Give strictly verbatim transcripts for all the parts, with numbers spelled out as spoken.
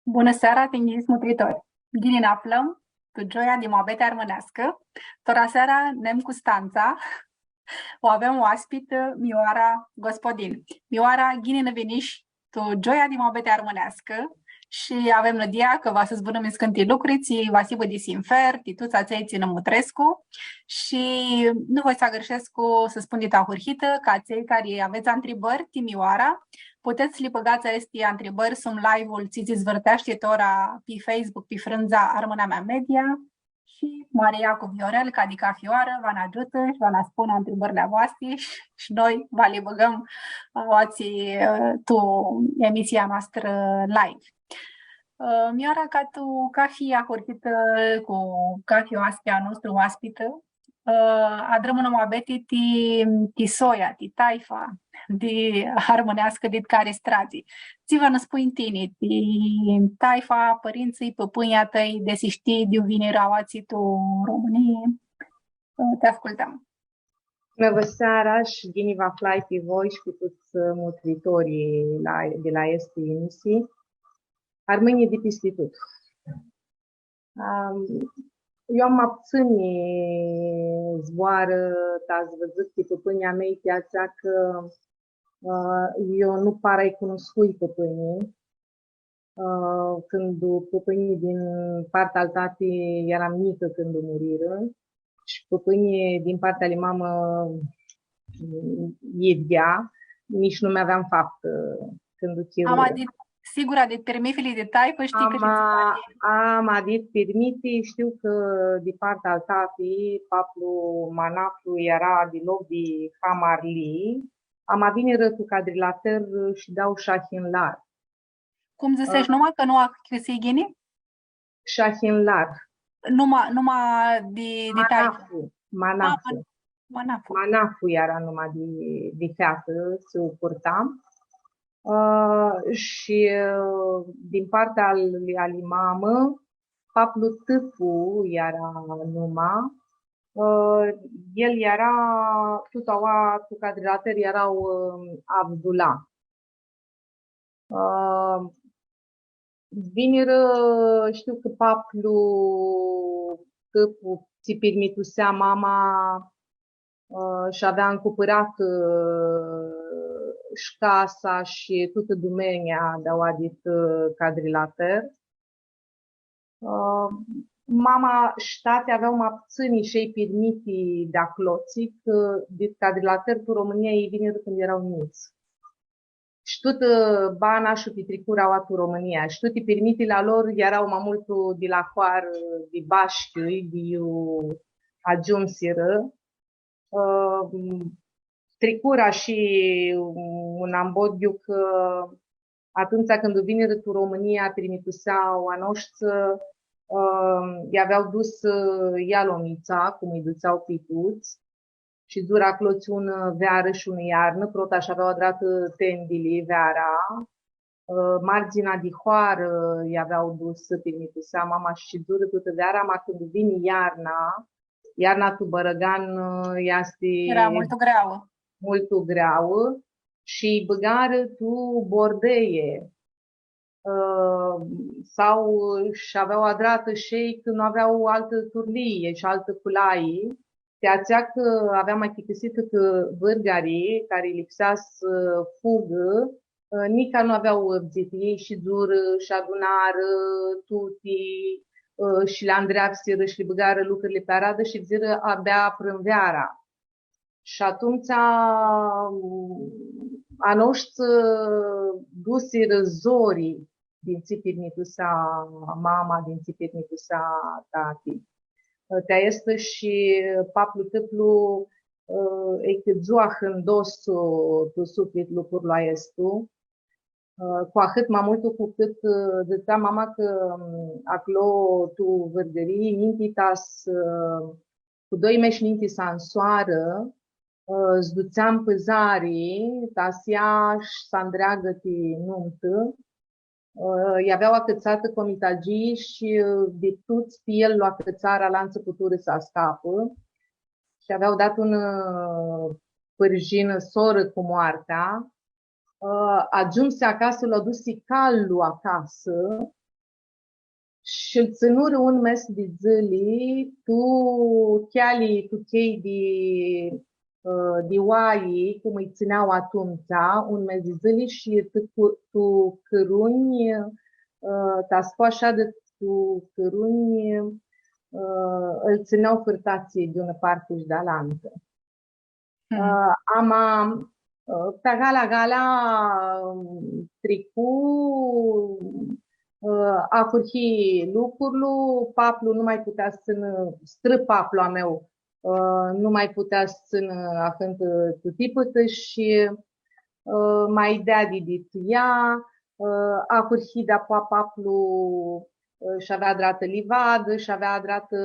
Bunã seara, tinjits mutritori! Ghini nã aflãm tu gioia di muabeti armãneascã. Tora seara, nem Custantsa, u avem oaspitã Mioara Gospodin. Mioara, ghini nã vinish tu gioia di muabeti armãneascã shi avem nãdia cã va s-zburãm niscãnti lucri, tsi va s-hibã di sinfer, ti tuts atselj tsi nã mutrescu. Shi nu voi s-agãrshescu s-spun di tu ahurhitã, cã atselj cari avets ntribãri ti Mioara, putets s-li bãgats aesti ntribãri sum live-ul tsi s-zvãrteashti tora pi Facebook, pi frãndza Armãnamea Media. Shi Maria cu Viorel, ca di cafi oarã, va nã agiutã shi va nã spunã ntribãrli a voasti shi, shi noi va li bãgãm, ã, aoatsi, ã, tu emisia noastrã live. Ã, Mioara, ca tu cafi ahurhitã, cu cafi oaspi a nostru, oaspitã, ã, adrãm unã muabeti ti, ti soia, ti taifa, di armãneascã dit cari s-tradzi. Tsi va nã spunj tini, ti taifa, pãrintsãlj, pãpãnjlji a tãi, desi shtii di iu vinirã aoatsi tu Romãnii? Ti ascultãm. Bunã seara shi ghini vã aflai pi voi shi pi tuts, ã, mutritorlji la, di la aestã emisii. Armãnjlji di pisti tut. Am, eu am ma ptsãni zboarã ta s-vã dzãc ti pãpãnjlji a mei, ti atsea cã, ã, eu nu para-lj cunuscui pãpãnjlji. Ã, cãndu pãpãnjlji din partea al tati earam njicã cãndu murirã, shi pãpãnjlji din partea ali mamã, idyea, nitsi nu mi aveam faptã cãndu chirurã. Ama dit, sigura, dit pirmithili di taifã, shtii cã... Ama, ama dit pirmithi, shtiu cã di partea al tati, paplu Manaflu eara di loc di Hamarli, ama vinirã tu Cadrilater shi dau Shahinlar. Cum dzãsesh numa, cã nu achicãsii ghini? Shahinlar. Numa, numa di, di taifã. Manafu, Manafu. Ah, Man-, Manafu. Manafu eara numa di, di featã, tsi u purtam. Ã, shi, ã, din partea al, ali mamã, paplu Tãpu eara numa. Ã, el eara, tut aua, tu Cadrilater eara, ã, Avdula. Ã, vinirã, shtiu cã paplu Tãpu tsi pirmitusea mama, ã, shi avea ncupãratã, ã, shi casa shi tutã dumenia di aua dit, ã, Cadrilater. Ã, mama shi tati avea ma ptsãni shi elj pirmithi di aclotsi, cã dit Cadrilater tu Romãnia elj vinirã cãndu eara njits. Shi tutã bana shi u pitricurã aua tu Romãnia. Shi tuti pirmithili a lor eara ma multu di la hoarã, di Bashchiu, di iu agiumsirã. Ã, tricurã shi un ambodyiu cã atumtsea cãndu vinirã tu Romãnia, pirmitusea a noshtsã, ã, lj-avea dusã, ã, Ialomitsea, cum lji dutsea pi tuts, shidzurã aclotsi unã vearã shi unã iarnã, prota sh-avea adratã tendili veara, ã, mardzina di hoarã lj-avea dusã, pirmitusea mama shi shidzurã tutã veara, ma cãndu vini iarna, iarna tu Bărăgan, ã, easti... Eara multu greauã. Multu greauã shi lj-bãgarã tu bordei. Ã, sau sh-avea adratã shi elj cã nu avea altã turlii shi altã culai. Ti atsea cã aveam achicãsitã cã vãrgarii cari lipsea s-fugã, ã, nica nu avea avdzitã. Elj shidzurã, sh-adunarã tuti, ã, shi li andreapsirã shi li bãgarã lucrili pi aradã shi fudzirã abia prãnveara. Shi atumtsea, a noshtsã, ã, dusirã zori, di tsi pirmitusea mama, di tsi pirmitusea tati. Ti aestã shi paplu Tãplu, ã, lji cãdzu ahãndos tu suflit lucrul aestu. Ã, cu ahãt ma multu cu cãt, ã, dzãtsea mama cã, ãm, aclo tu Vãrgãrii, ninti ta s-, ã, cu doi mesh ninti s-ansoarã, ã, s-dutsea ãn pãzari, ta s-ljea shi s-andreagã ti numtã. Ã, lj-avea acãtsatã comitagii shi, ã, di tuts pi el lu acãtsarã, alantsã puturã s-ascapã. Shi avea dat un, ã, pãrjinã sorã cu moartea. Ã, agiumsi acasã, lu adusi callu acasã, Shi-l tsãnurã un mes di dzãli, tu cheali, tu chei di, ã, di oai, cum ãlj tsãnea atumtsea, un mes di dzãli shi tu cu-, tu cãrunj, ã, ta s-poa ashã di tu cãrunj, ã, ãl tsãnea fãrtatslji di unã parti shi di alantã. Ã, ama, ã, ta gala, gala, ãm, tricu, ã, ahurhi lucrul, paplu nu mai putea s-tsãnã, strãpaplu a meu, ã, nu mai putea s-tsãnã ahãntã tutipãtã shi, ã, ma deadi dit ea, ã, ahurhi dapoa paplu, ã, sh-avea adratã livadã, sh-avea adratã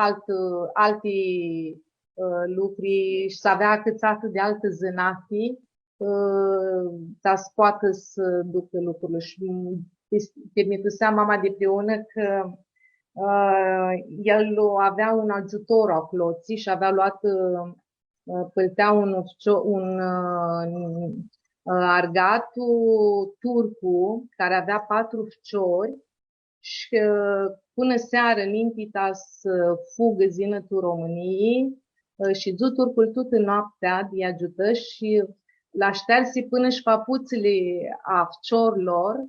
altã, alti, ã, lucri, sh-avea acãtsatã di altã zãnati, ã, ta s-poatã s-ducã lucrurli. Shi, m, pi-, pirmitusea mama di priunã cã, ã, el avea un agiutor aclotsi shi avea loatã, ã, pãltea un ufcio-, un, ã, ã, argatu turcu cari avea patru ficiori shi, ã, pãnã searã, ninti ta s-fugã s-yinã tu Romãnii, ã, shidzu turcul tutã noaptea di agiutã shi lã shtearsi pãnã shi paputsãli a ficiorlor,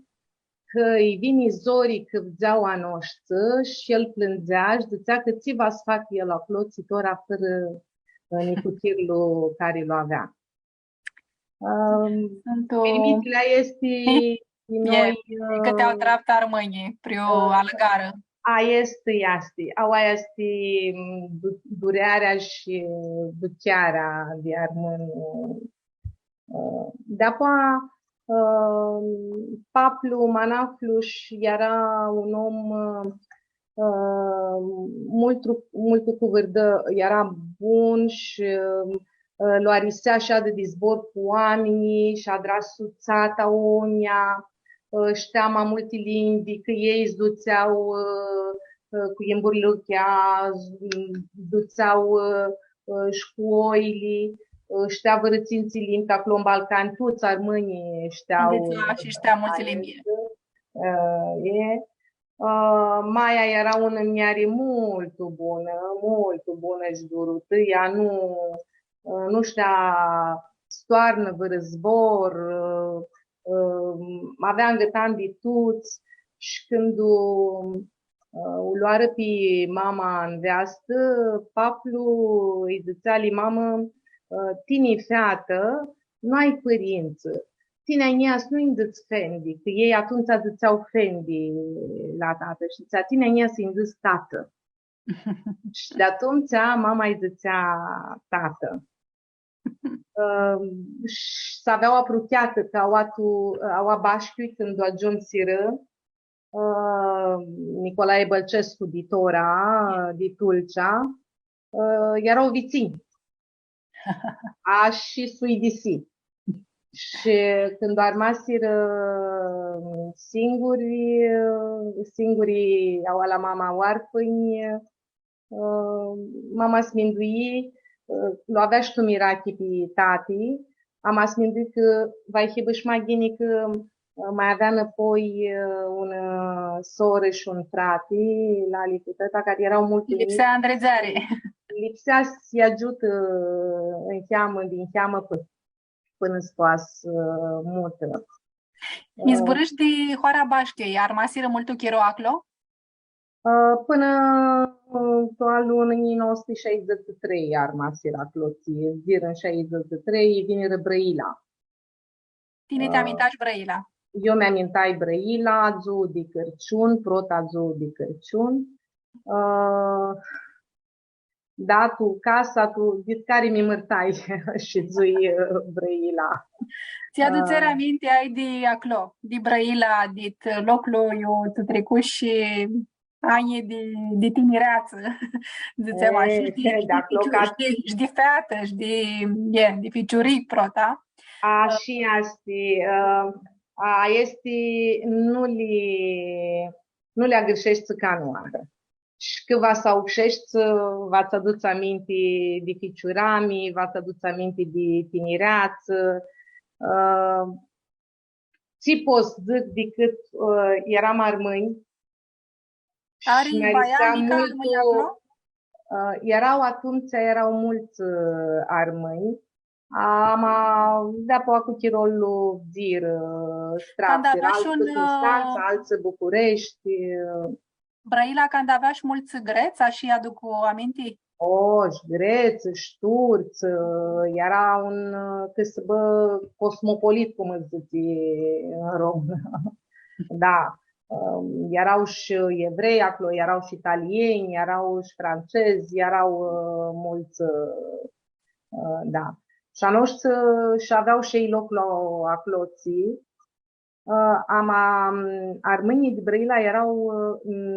cã lji vini zori cã vidzea a noshtsã shi el plãndzea shi dzãtsea cã tsi va s-facã el aclotsi tora fãrã, ã, nicuchirlu cari lu avea. Ãm, suntu pirmithili aesti di noi, e, cã ti-au, ã, traptã armãnjlji, pri, ã, alãgarã. Aestã easti, aua easti, m, du-, durearea shi duchearea di armãn, ã, Dapoa, ã, paplu, manaflu, shi eara un om, ã, multu, multu cu vãrdã, eara bun shi, ã, lu arisea s-shadã di zbor cu oaminjlji, shi adra sutsata, onja, ã, shtea ma multi limbi, cã elj s-dutsea, ã, ã, cu imburluchea, s-, dutsea, ã, ã, shi cu oili, ã, shtea vãrã tsintsi limbi, cã aclo tu Balcani tuts armãnjlji shtea, ã, shi shtea multi limbi. Ã, e, ã, maia eara unã muljari multu bunã, multu bunã shi durutã. Ea nu, ã, nu shtea s-toarnã vãrã zbor, ã, ã, avea angãtan di tuts shi cãndu, ã, u loarã pi mama nveastã, paplu lji dzãtsea ali mamã, ã, tini, featã, nu ai pãrintsã. Tini a njia s-nu-nj dzãts fendi, cã elj atumtsea dzãtsea fendi la tatã shi dzãtsea, tini a njia s-nj-dzãts tatã. Shi di atumtsea mama lji dzãtsea tatã. Ã, shi s-avea aprucheatã cã aua tu, aua Bashchiu, cãndu agiumsirã, ã, Nicolae Bălcescu di tora, di Tulcea, ã, eara vitsinj. A, shi s-uidisi. Shi cãndu armasirã singuri, singuri, aua la mama, oarfãnj, ã, mama s-mindui, ã, lu avea shi tu mirachi pi tati, ama s-mindui cã va hibã shi ma ghini cã, ã, ma avea nãpoi, ã, unã, ã, sorã shi un frati, lali cu tata, cari eara multu njits. Lipsea ndridzeari. Lipsea s-lji agiutã, ã, niheamã, di niheamã pã-, pãnã s-poa s-, ã, mutã. Nji zburãshi di hoara Bashchiu, armasirã multu chiro aclo? Ã, pãnã, ã, tu anlu unã njilji nauã suti shaidzãts shi trei armasirã aclo, tsi, yinirã tu shaidzãts shi trei, vinirã Brãila. Tini ti amintash Brãila? Ã, eu mi amintai Brãila, dzuã di Cãrciun, prota dzuã di Cãrciun. Ã, da, tu casa, tu, dit cari mi mãrtai shidzui, ã, Brãila. Tsi adutseri aminti ai di aclo, di Brãila, dit loclu iu tu tricushi anjlji di, di tinireatsã, dzãtsem ashi, e, shi di, di aclo ficiu-, ca shi di, shi di featã, shi di, e, di ficiurii prota. Ashi easti, ã, a, easti, nu li, nu li agãrsheshti canãoarã. Shi cã va s-ausheshti, va tsã aduts aminti di ficiurami, va tsã aduts aminti di tinireatsã. Ã, tsi pot s-dzãc dicãt, ã, earam armãnj, Ari, shi mi-arisea baia nica multu, armãnj aclo? Ã, eara atumtsea, eara multsã, ã, armãnj. Ama, deapoa cu chirolu fudzirã, ã, strapsi, canda eara avea shi altsã un, ã, Constantsa, altsã Bucureshti, ã. Brãila canda avea shi multsã grets, ashi aduc aminti? O, shi grets, shi turts, ã, eara un, ã, cãsãbã cosmopolit, cum s-dzãtsi tu romãnã. Da. Ã, eara shi evrei aclo, eara shi italieni, eara shi frantsezi, eara, ã, multsã, ã, ã, da. Shi a noshtri, ã, shi avea shi elj loclu aclotsi. Ã, ama, ãm, armãnjlji di Brãila eara, ã,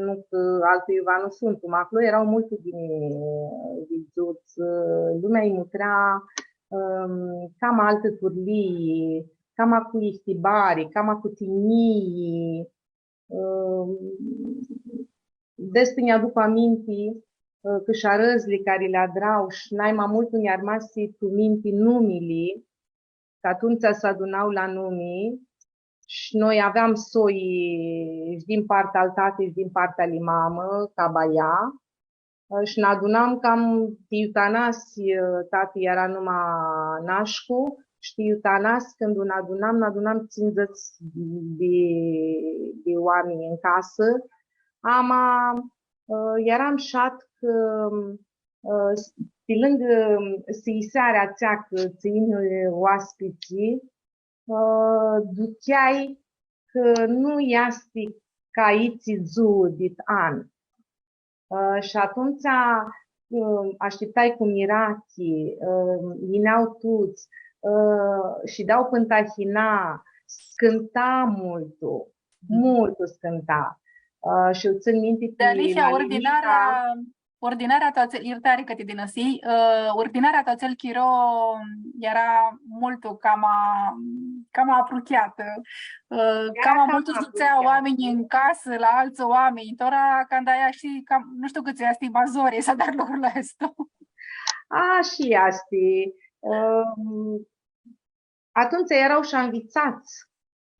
nu cã altuiva nu suntu, ma aclo eara multu ghini, ã, vidzuts, ã, lumea lji mutrea, ãm, cama altã turlii, cama cu ihtibari, cama cu tinjii, ãm, desi nj-aduc aminti, ã, cã shi arãdzli cari li adra shi nai ma multu nj-armasi tu minti numili, cã atumtsea s-aduna la numi, shi noi aveam soi shi din partea al tati shi din partea ali mamã, ca baia, ã, shi nã adunam cam ti iu Tanasi, ã, tati eara numa Nashcu, shi ti iu Tanasi, cãndu nã adunam, nã adunam tsindzãts di, di oaminj tu casã. Ama, ã, eara mushat cã, ã, s-, pi lãngã, ã, s-, isearea atsea cã tsã yin oaspitslji, ã, ducheai cã nu easti ca itsi dzuã dit an. Ã, shi atumtsea, ã, ashtiptai cu mirachi, ã, yinea tuts, ã, shidea pãn tahina, s-cãnta multu, multu s-cãnta. Ã, shi u tsãn minti pi Lali Miha, ordinarea, ordinarea tu atsel, ljirtari cã ti dinãsii, ã, ordinarea tu atsel chiro eara multu cama, cama aprucheatã. Ã, eara cama multu s-dutsea oaminjlji tu casã la altsã oaminj. Tora, canda eara shi cam, nu shtiu cãtse easti ma zori s-adari lucrul aestu. A, shi easti. Ãm, atumtsea eara shi anvitsats.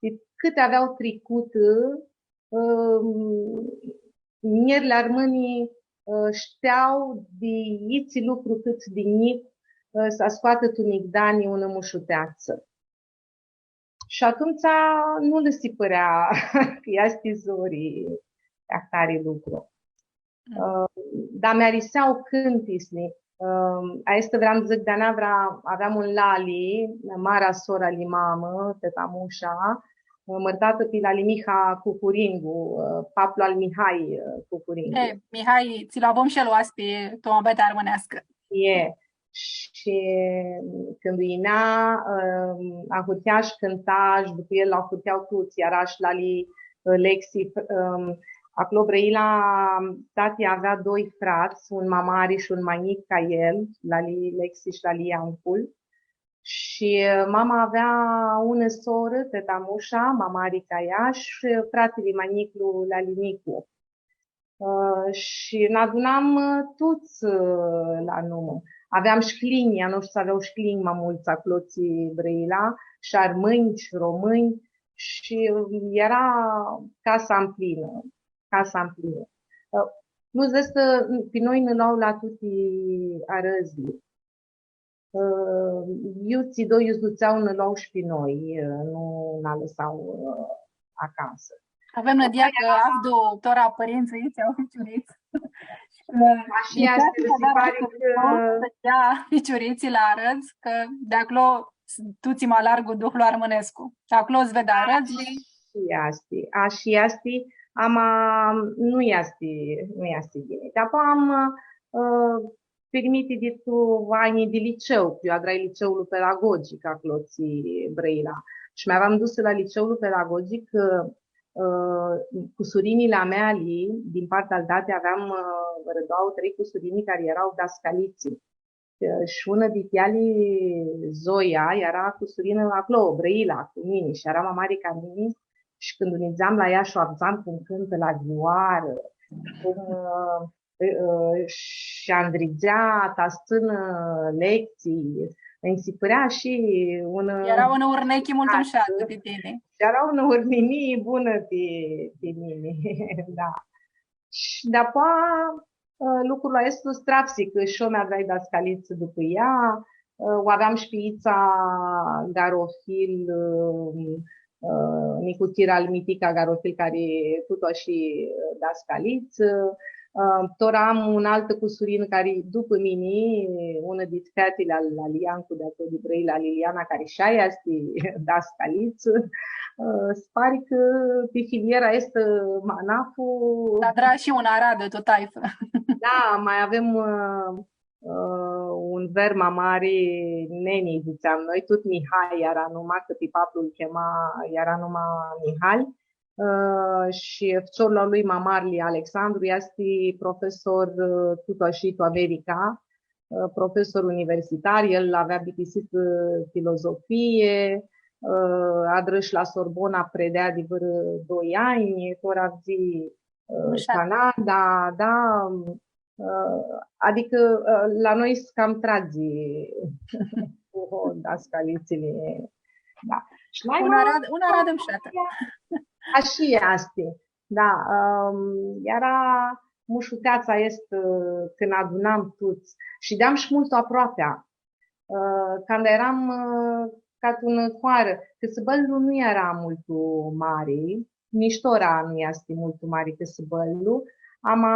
Di cãti avea tricutã, ãm, muljerli armãni, ã, shtea di itsi lucru cãt di njic, ã, s-scoatã tu migdani unã mushuteatsã. Shi atumtsea nu lã si pãrea cã easti zori ahtari lucru. Mm. Ã, dar mi-arisea cãntitsli. Ã, aestã vream s-dzãc, di-atsea vrea, aveam un lali, marea sora ali mamã, teta Musha, ã, mãrtatã pi lali Miha Cucuringu, ã, paplu al Mihai, ã, Cucuringu. E, Mihai, tsi-l avum shi el oaspi tu muabetea armãneascã. E. Shi cãndu yinea, ãm, ahurhea shi cãnta, shi dupã el ahurhea tuts, eara shi lali, ã, Lexi, ãm, aclo Brãila, tati avea doi frats, un ma mari shi un ma njic ca el, lali Lexi shi lali Iancul. Shi, ã, mama avea unã sorã, teta Musha, ma mari ca ea, shi fratili ma njic, lali Nicu. Ã, shi nã adunam, ã, tuts, ã, la numã. Aveam shi cljinj, a noshtri avea shi cljinj ma multsã aclo tsi Brãila, shi armãnj, shi romãnj, shi, ã, eara casa amplinã, casa amplinã. Ã, plus di aestã, pi noi nã lua la tuti arãdzli. Ã, iutsido, iutsido nã lua shi pi noi, ã, nu nã lãsa, ã, acasã. Avem nãdia cã avdu tora pãrintsãlj tsi au ficiurits. Ashi easti, mi si pari cã s-dea ficiuritslji la arãdz, cã di aclo s-, duts ma largu duhlu armãnescu. Aclo s-ved arãdzli. Ashi easti, ashi easti, ama nu easti, nu easti ghini. Di-apoea am, ã, pirmiti di tu anjlji di liceu, cã eu adrai liceul pedagogic aclo tsi Brãila. Shi mi aveam dusã la liceul pedagogic, ã, cusurinjli a meali, din partea al tati, aveam, ã, vãrã doauã, trei cusurinj cari eara dascalitsi. Ã, shi unã di eali, Zoia, eara cusurinã aclo, Brãila, cu mini, shi eara ma mari ca mini, shi cãndu nidzeam la ea shi u avdzam cum cãntã la vioarã, cum, ã, ã, ã, shi andridzea ta s-tsãnã lectsii, nji si pãrea shi unã... Eara unã urnechi multu mushatã ti tini. Eara unã urninii bunã ti, ti mini, da. Shi deapoa, ã, lucrul aestu s-trapsi, cã shi eu mi-aveai dascalitsã dupã ea, ã, u aveam shi pi Itsa Garofil, ã, ã, nicuchira al Mitica Garofil, cari tut ashi, ã, dascalitsã. Ã, tora am unã altã cusurinã cari, dupã mini, unã di featili al, al Iancu di aclo di Brãila, Liliana, cari shi ea easti dascalitsã. Ã, s-pari cã pi filiera aestã, ã, ma anafu. Adra shi unã aradã tu taifã. Da, ma avem, ã, ã, un ver ma mari, neni, dzãtseam noi, tut Mihai eara numa, cã pi paplu lu chema, eara numa Mihai. Ã, shi ficiorlu a lui ma marli, Alexandru, easti profesor, ã, tut ashi tu America, ã, profesor universitar, el avea bitisitã, ã, filozofie, ã, adrã shi la Sorbona, predea di vãrã doi anj, tora avdzi, ã, Mushat. Canada, da, ã, adicã, ã, la noi s-cam tradzi cu dascalitsili, da. Shi naima... Unã aradã, unã aradã mushatã. Ashi easti. Da, ãm, eara mushuteatsa aestã, ã, cãndu adunam tuts. Shideam shi multu aproapea. Ã, canda earam, ã, ca tu unã hoarã, cãsãbãlu nu eara multu mari, nitsi tora nu easti multu mari cãsãbãlu, ama,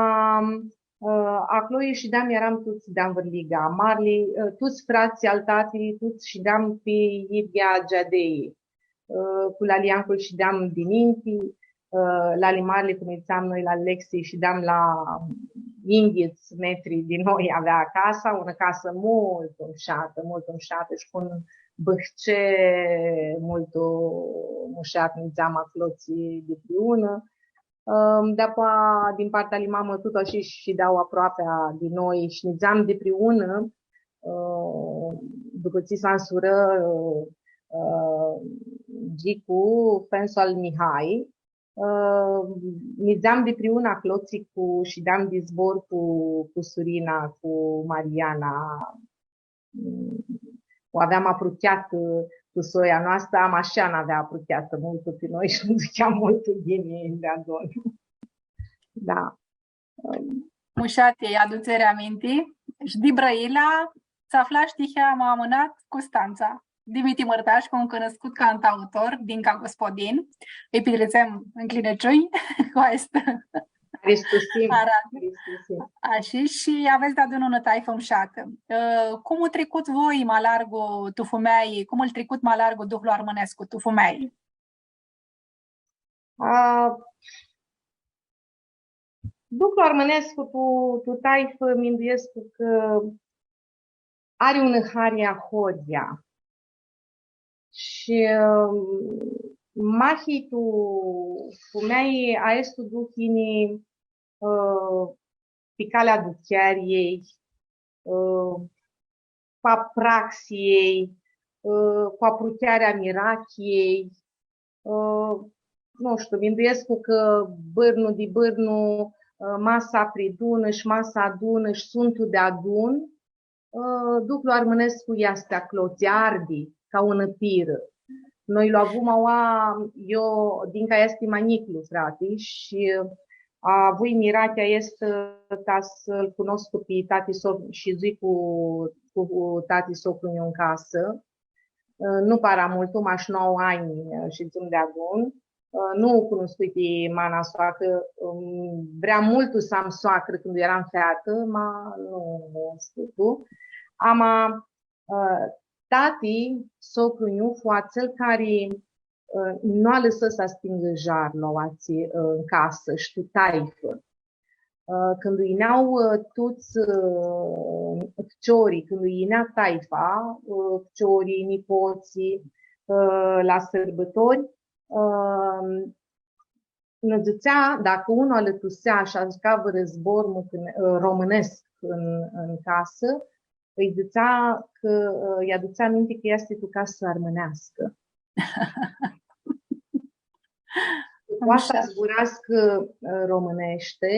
ã, aclo shideam, earam tuts di anvãrliga, marli, ã, tuts fratslji al tati, tuts shideam pi idyea geadei. Ã, cu lali Iancul shideam dininti, ã, lali marli, cum lji dzãtseam noi, lali Lexi, shideam la yinghits metri di noi, avea casa, unã casã multu mushatã, multu mushatã shi cu un bãhce multu mushat, nidzeam aclotsi dipriunã. Ãm, deapoa, din partea lui mamã, tut ashi shidea aproapea di noi shi nidzeam dipriunã, ã, dupã tsi s-ansurã, ã, Gicu, fensu al Mihai, ã, nidzeam dipriunã aclotsi cu, shideam di zbor cu, cu Surina, cu Mariana, u aveam aprucheatã, ã, tu soia noastrã, ama shi ea n-avea aprucheatã multu pi noi shi nu duchea multu ghini deadun. Da. Mushati adutseri aminti, shi di Brãila, s-aflash tihea ma amãnat Custantsa. Dimiti Mãrtashcu, un cunuscut cantautor dinca Gospodin, lji pitritsem ncljinãciunj cu aestã. Haristusim. Aradã. Haristusim. Ashi, shi avets deadun unã taifã mushatã. Ã, cum u tricut voi ma largu tu fumealji, cum lu tricut ma largu duhlu armãnescu tu fumealji? A, duhlu armãnescu tu, tu taifã, minduescu cã ari unã hari ahoryea. Shi, ãm, mahi tu fumealji aestu duh yini, ã, pi calea aducheariljei, ã, cu apraxiljei, ã, cu apruchearea mirachiljei, ã, nu shtiu, minduescu cã bãrnu di bãrnu, ã, ma s-apridunã shi ma s-adunã shi suntu deadun, ã, duhlu armãnescu easti aclo, tsi ardi ca unã pirã. Noi lu avum aua, io, dinca easti ma njiclu frati, shi avui mirachea aestã ca s-lu cunoscu pi tati soc-, shidzui cu, cu tati socru-nju tu casã. Ã, nu para multu, mash nauã anj, ã, shidzum deadun. Ã, nu u cunuscui pi mana soacrã, ãm, vrea multu s-am soacrã cãndu eram featã, ma nu, nu shtiu tu. Ama, ã, tati, socru-nju, fu atsel cari, ã, nu alãsã s-astingã jarlu aoatsi, ã, tu casã shi tu taifã. Ã, cãndu yinea, ã, tuts, ã, ficiorlji, cãndu yinea taifa, ã, ficiorlji, nipotslji, ã, la sãrbãtori, ã, nã dzãtsea, dacã unu alãtusea shi aduchea vãrã zbor mucãne-, ã, romãnescu tu, tu casã, lji dzãtsea cã, ã, lj-adutsea aminti cã easti tu casã armãneascã. Poati s-zburascã, ã, romãneashti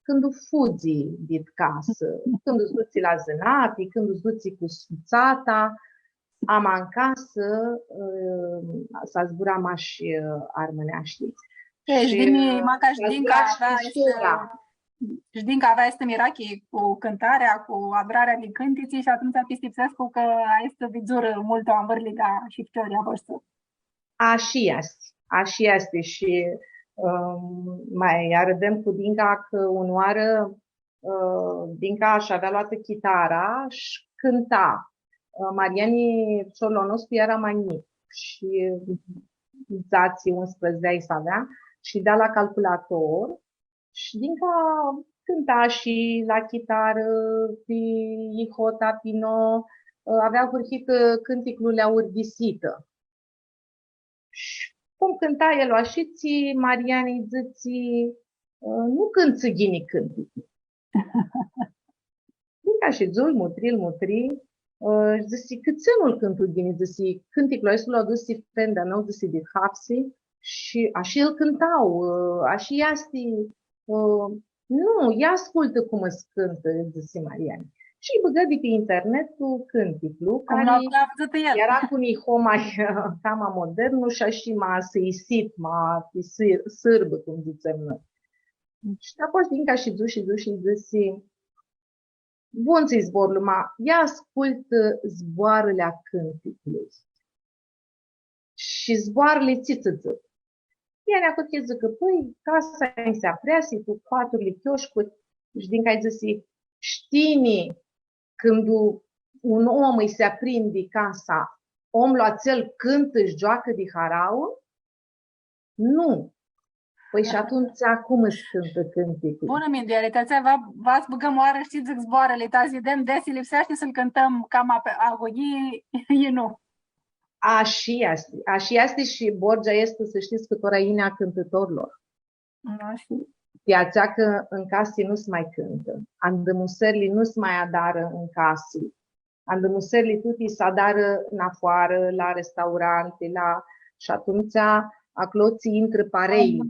cãndu fudzi dit casã, cãndu s-dutsi la zãnati, cãndu s-dutsi cu sutsata, ama tu casã, ã, s-zbura mash, ã, armãneashti. E, shi shi, ã, maca shi s-zbura shi cu sora. Shi Dinca avea aestã mirachi cu cãntarea, cu adrarea di cãntitsi shi atumtsea pistipsescu cã aestã vidzurã multu anvãrliga shi ficiorlji a voshtri. Ashi easti, ashi easti shi, ãm, ma arãdem cu Dinca cã unãoarã, ã, Dinca sh-avea loatã chitara shi cãnta. Ã, Mariani, ficiorlu a nostru, eara ma njic shi dzatsi, unsprãdzatsi di anj s-avea shi dea la calculator shi Dinca cãnta shi la chitarã, pi ihota, pi no, ã, avea ahurhitã cãnticlu Lea urdisitã. Shi cum cãnta el ashitsi, Mariani dzãtsi, ã, nu cãntsã ghini cãnticlu. Dinca shidzu, mutri, mutri, ã, shi dzãsi, cãtse nu-l cãntu ghini, dzãsi, cãnticlu aestu lu adusi frenda a meu, dzãsi, di hapsi, shi ashi lu cãnta, ã, ashi easti, ã, nu, ia ascultã cum s-cãntã, dzãsi Mariani. Shi bãgã di pi internet tu cãnticlu, cum cari l-avea avdzãtã el. Eara cu niho ma, cama modernu shi ashi ma sãisit, ma pi sãr-, sãrbã, cum dzãtsem noi. Shi apoi Dinca shidzu, shidzu shi dzãsi, bun, dzãsi, zborlu, ma ia ascultã zboarãli a cãnticlui. Shi zboarãli tsi tsã dzãc. Ea nj-ahurhi s-dzãcã, pãi, casa nj-si apreasi tu patruli chioscuri, shi Dinca lji dzãsi, shtii, cãndu un om lji si aprindi casa, omlu atsel cãntã shi gioacã di harauã? Nu. Pãi shi atumtsea cum s-cãntã cãnticlu? Bunã mindueari, ti atsea va, va s-bãgãm oarã, shtii, dzãc, zboarãli ta, s-videm desi lipseashti s-lu cãntãm cama pi agonii, i nu. Ashi easti, ashi easti shi borgea easti, s-shtits, cã tora yini a cãntãtorlor. Ashi. Ti atsea cã tu casi nu s-ma cãntã, andãmuserli nu s-ma adarã tu casi. Andãmuserli tuti s-adarã nafoarã, la restauranti, la, shi atumtsea aclo tsi intrã pareili.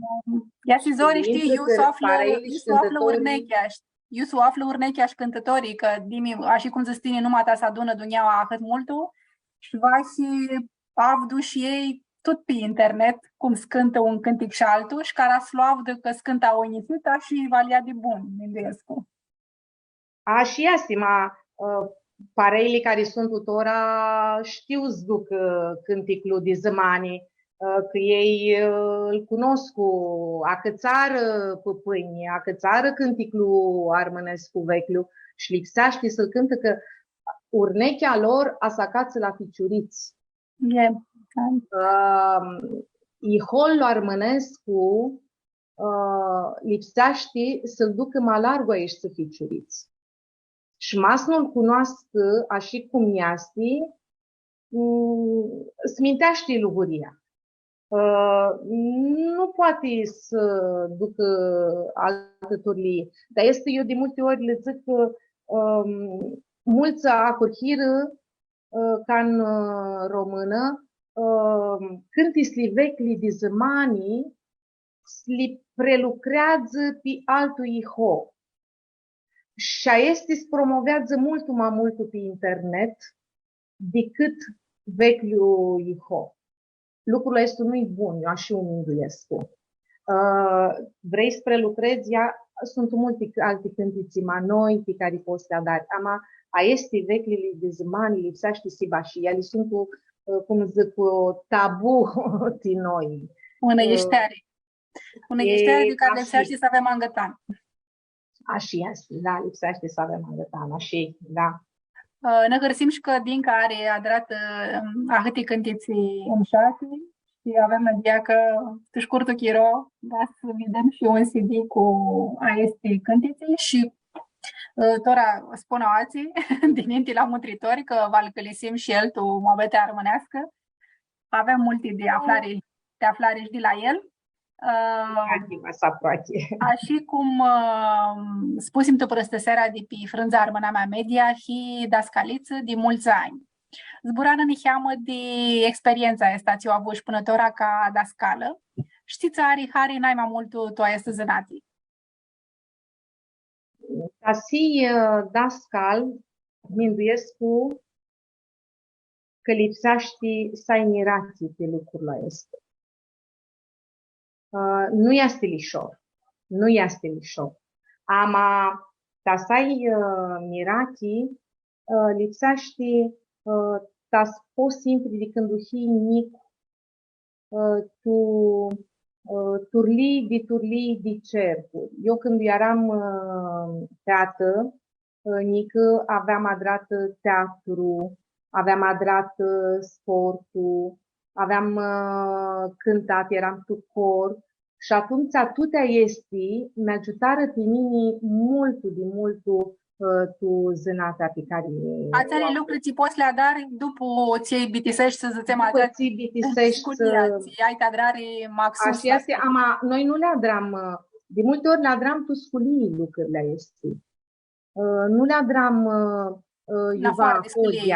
Ia shi zori, shtii, iu s-u aflã, iu s-u aflã urnechea, iu s-u aflã urnechea shi cãntãtorlji, cã dimi, ashi cum dzãts tini, nu ma ta s-adunã dunjaua ahãt multu, shi va shi avdu shi elj tut pi internet, cum s-cãntã un cãntic shi altu, shi cara s-lu avdã cã s-cãntã agonjisita shi va-l ljea di bun, minduescu. Ashi easti, ma, ã, pareili cari suntu tora shtiu s-ducã, ã, cãnticlu di zãmani, ã, cã elj, ã, lu cunoscu, acãtsarã pãpãnjlji, acãtsarã cãnticlu armãnescu veclju shi lipseashti s-lu cãntã, cã urnechea lor va s-acatsã la ficiurits. E, da. Ã, iholu armãnescu, ã, lipseashti s-lu ducã ma largu aeshti ficiurits. Shi ma s-nu-l cunoascã ashi cum easti, mm, s-minteashti luguria. Ã, nu poati s-ducã altã turlii. Dar easti, eu di multi ori lã dzãc cã, ãm, multsã ahurhirã, ã, ca tu, ã, romãnã, ã, cãntitsli veclji di zãmani s-li prelucreadzã pi altu iho. Shi aesti s-promoveadzã multu ma multu pi internet dicãt veclju iho. Lucrul aestu nu-i bun, eu ashi u minduescu. Ã, vrei s-prelucredz, ia, suntu multi c-, alti cãntitsi ma noi pi cari pots s-li adari. Ama aesti veclili di zãmani lipseashti s-hibã shi eali suntu, ã, cum dzãc, ã, tabu ti noi. Unã, ã, yishteari. Unã yishteari di cari lipseashti s-avem angãtan. Ashi easti, da, lipseashti s-avem angãtan, ashi, da. Ã, nã hãrsim shi cã Dinca ari adratã, ãm, ahãti cãntitsi mshati shi avem nãdia cã tu shcurtu chiro va s-videm shi un C D cu aesti cãntitsi shi, ã, tora spun aoatsi, dininti la mutritori, cã va-l cãlisim shi el tu muabetea armãneascã. Avem multi di aflari, di aflari shi di la el. Ã, ashi cum, ã, spusim tu prãstãsearea di pi frãndza Armãnamea Media, hii dascalitsã di multsã anj. Zbura-nã niheamã di experientsa aestã tsi u avushi pãnã tora ca dascalã. Shi tsi tsã ari hari nai ma multu tu aestã zãnati? Ca s-hii, ã, dascal, minduescu cã lipseashti s-ai miratsii pi lucrul aestu. Ã, nu easti lishor. Nu easti lishor. Ama, ta s-ai, ã, mirachi, ã, lipseashti, ã, ta s-pots s-intri di cãndu hii njic, ã, tu, ã, turlii di turlii di cercuri. Eu cãndu earam, ã, featã, ã, njicã, aveam adratã teatru, aveam adratã sportu, aveam, ã, cãntat, earam tu cor. Shi atumtsea tuti aesti mi agiutarã pi mini multu di multu, ã, tu zãnatea pi cari... Atseali lucri tsi pots s-li adari dupu tsi bitiseshti, s-dzãtsem, dupu atsea tsi bitiseshti, sculia, ã, tsi ai ti adrari maxus. Ashi easti, ama noi nu li adram, ã, di multi ori li adram tu sculii lucrili aesti. Ã, nu li adram, ã, ã, iuva, afarã di sculii.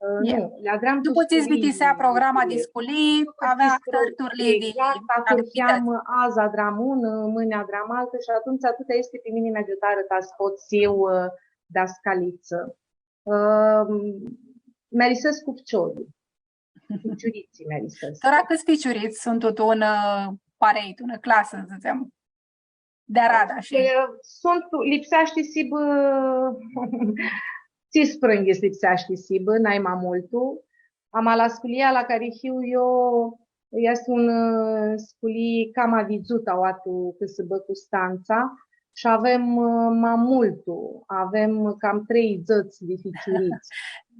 Ã, nu, li adram tu sculii. Dupu tsi s-bitisea programa di sculii, avea ahtãri turlii di activitãts. Exact, ahurheam, adzã adram unã, mãni adram altã shi atumtsea tuti aesti pi mini mi agiutarã ta s-pot s-hiu, ã, dascalitsã. Ã, mi arisescu ficiorlji. Ficiuritslji mi arisescu. Tora cãts ficiurits suntu tu unã, ã, parei, tu unã clasã, dzãtsem? Di aradã, shi suntu, lipseashti s-hibã, tsisprãyinghits lipseashti s-hibã, nai ma multu. Ama la sculia la cari hiu eu, easti un, ã, sculii cama vidzutã aoa tu cãsãbã Custantsa, shi avem, ã, ma multu, avem cam treidzãts di ficiurits.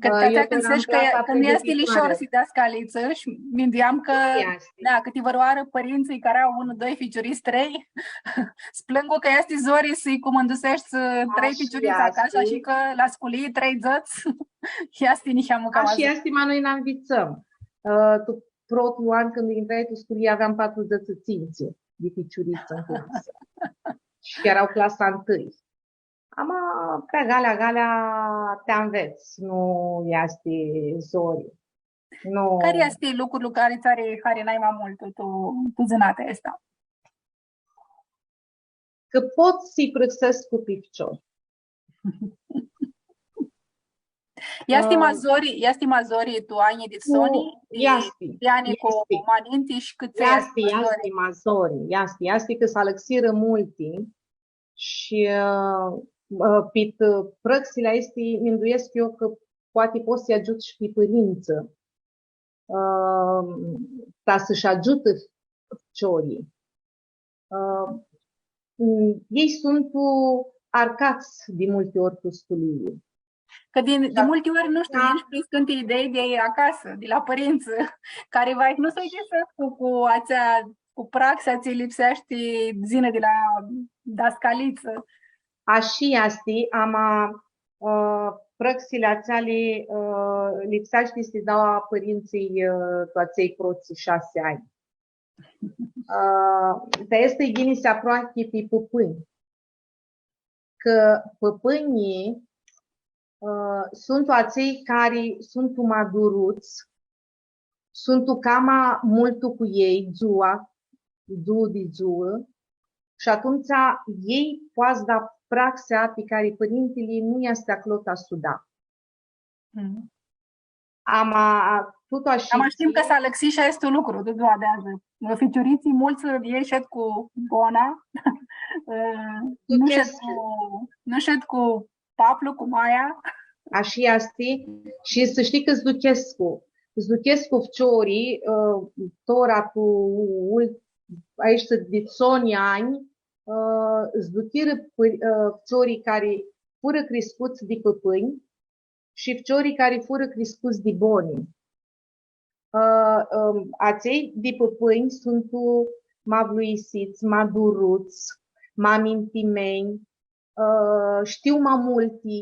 Cã, ã, ti atsea cã dzãsesh cã, cã nu easti lishor s-hii dascalitsã shi minduiam cã, da, cãti vãrãoarã pãrintsãlj cari au unu, doi ficiurits, trei, s-plãngu cã easti zori s-lji cumãnduseshti, ã, trei ficiurits acasã, shi cã la sculii treidzãts easti niheamã cama zori. Ashi easti, ma noi nã nvitsãm. Ã, tu protlu an, cãndu intrai tu sculii, aveam patrudzãts shi tsintsi di ficiurits tu clasã. Shi eara clasa ntãi. Ama, pi galea, galea ti anvets, nu easti zori. Nu. Cari easti lucrul cari tsã ari hari nai ma multu tu, tu zãnatea aestã? Cã pot s-lji prãxescu pi ficiori. Easti ma zori, easti ma zori tu anjlji dit soni, ti anjlji cu ma ninti shi cãtse easti ma zori? Easti, easti ma zori, easti, easti cã s-alãxirã multi shi, ã, ã, pit, ã, prãxili aesti, minduescu eu cã poati pots s-lji agiuts shi pi pãrintsã, ã, ta s-shi agiutã ficiorlji. Ã, elj suntu arcats di multi ori tu sculii. Cã di, di multi ori, nu shtiu, nu shtiu, suntu idei di acasã, di la pãrintsã, cari va, nu s-u dzãc cu, cu atsea, cu praxea tsi lipseashti s-yinã di la dascalitsã. Ashi easti, ama, ã, prãxili atseali, ã, lipseashti s-li da pãrintsãlj, ã, tu atselj protslji shasi anj. Ã, ti aestã ghini s-aproachi pi pãpãnj. Cã pãpãnjlji, ã, suntu atselj cari suntu ma duruts, suntu cama multu cu elj, dzua, dzuã di dzuã, shi atumtsea elj poati s-da praxea pi cari pãrintili nu easti aclo ta s-u da. Mm. Ama, tut ashi. Ama shtim cã s-alãxi shi aestu lucru, tu dzua di adzã. Ficiuritslji, multsã di elj shed cu bona, ã, nu shed cu, nu shed cu paplu, cu maia. Ashi easti. Shi s-shtii cã s-duchescu. S-duchescu ficiorlji, ã, tora tu ul-, aeshti dit soni anj, ã, s-duchirã pã-, ã, ficiorlji cari furã criscuts di pãpãnj, shi ficiorlji cari furã criscuts di boni. Ã, ãm, atselj di pãpãnj suntu ma vluisits, ma duruts, ma mintimenj, ã, shtiu ma multi,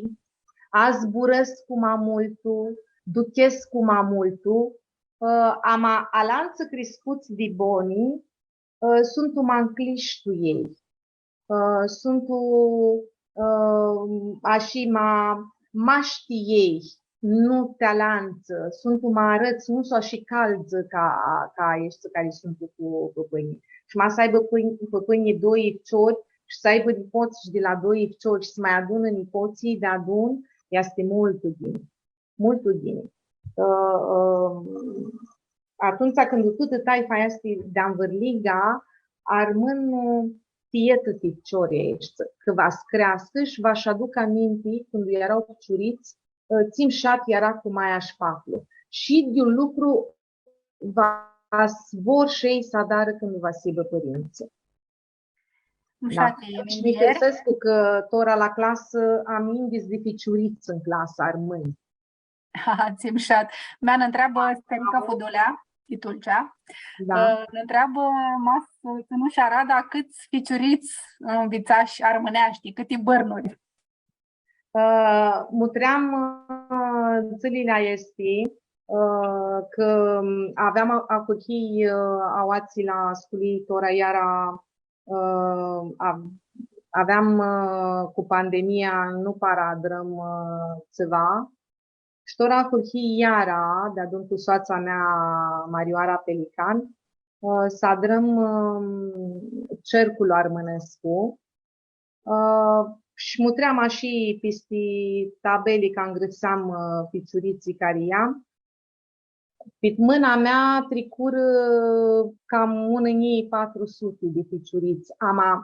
azburãscu ma multu, duchescu ma multu, ã, ama alantsã criscuts di boni, ã, suntu ma ncljish tu elj. Ã, suntu, ã, ashi ma, mash ti elj, nu ti alantsã, suntu ma arãts, nu suntu ashi caldzã ca, ca aeshti cari suntu cu pãpãnjlji. Shi ma s-aibã pãpãnj-, pãpãnjlji doi ficiori shi s-aibã nipots shi di la doi ficiori shi s-ma adunã nipotslji deadun, easti multu ghini. Multu ghini. Ã, ã, atumtsea cãndu tutã taifa easti di anvãrliga, armãn, ti etã ti ficiorlji aeshti, cã va s-creascã shi va sh-aducã aminti cãndu eara ficiurits, ã, tsi mushat eara cu maia shi paplu. Shi idyiul lucru va s-vor shi elj s-adarã cãndu va s-hibã pãrintsã. Da. Mushati. Shi mi hãrsescu cã tora la clasã am yinghits di ficiurits tu clasã, armãnj. Tsi mushat. Mea nã ntreabã Sterica Fudulea, di Tulcea. Da. Ã, nã ntreabã, ma s-, s-nu sh-aradã, cãts ficiurits nvitsash armãneashti, cãti bãrnuri? Ã, mutream, ã, dzãlili aesti, ã, cã aveam a-, ahurhii, ã, aoatsi la sculii, tora iara, ã, a-, aveam, ã, cu pandemia, nu para adrãm, ã, tsiva. Shi tora ahurhii iara, deadun cu soatsa mea, Marioara Pelican, ã, s-adrãm, ã, cercul armãnescu. Ã, shi mutream ashi pisti tabeli, cã ngrãpseam, ã, ficiuritslji cari eara. Pit mãna mea tricurã cam unã njilji patru suti di ficiurits. Ama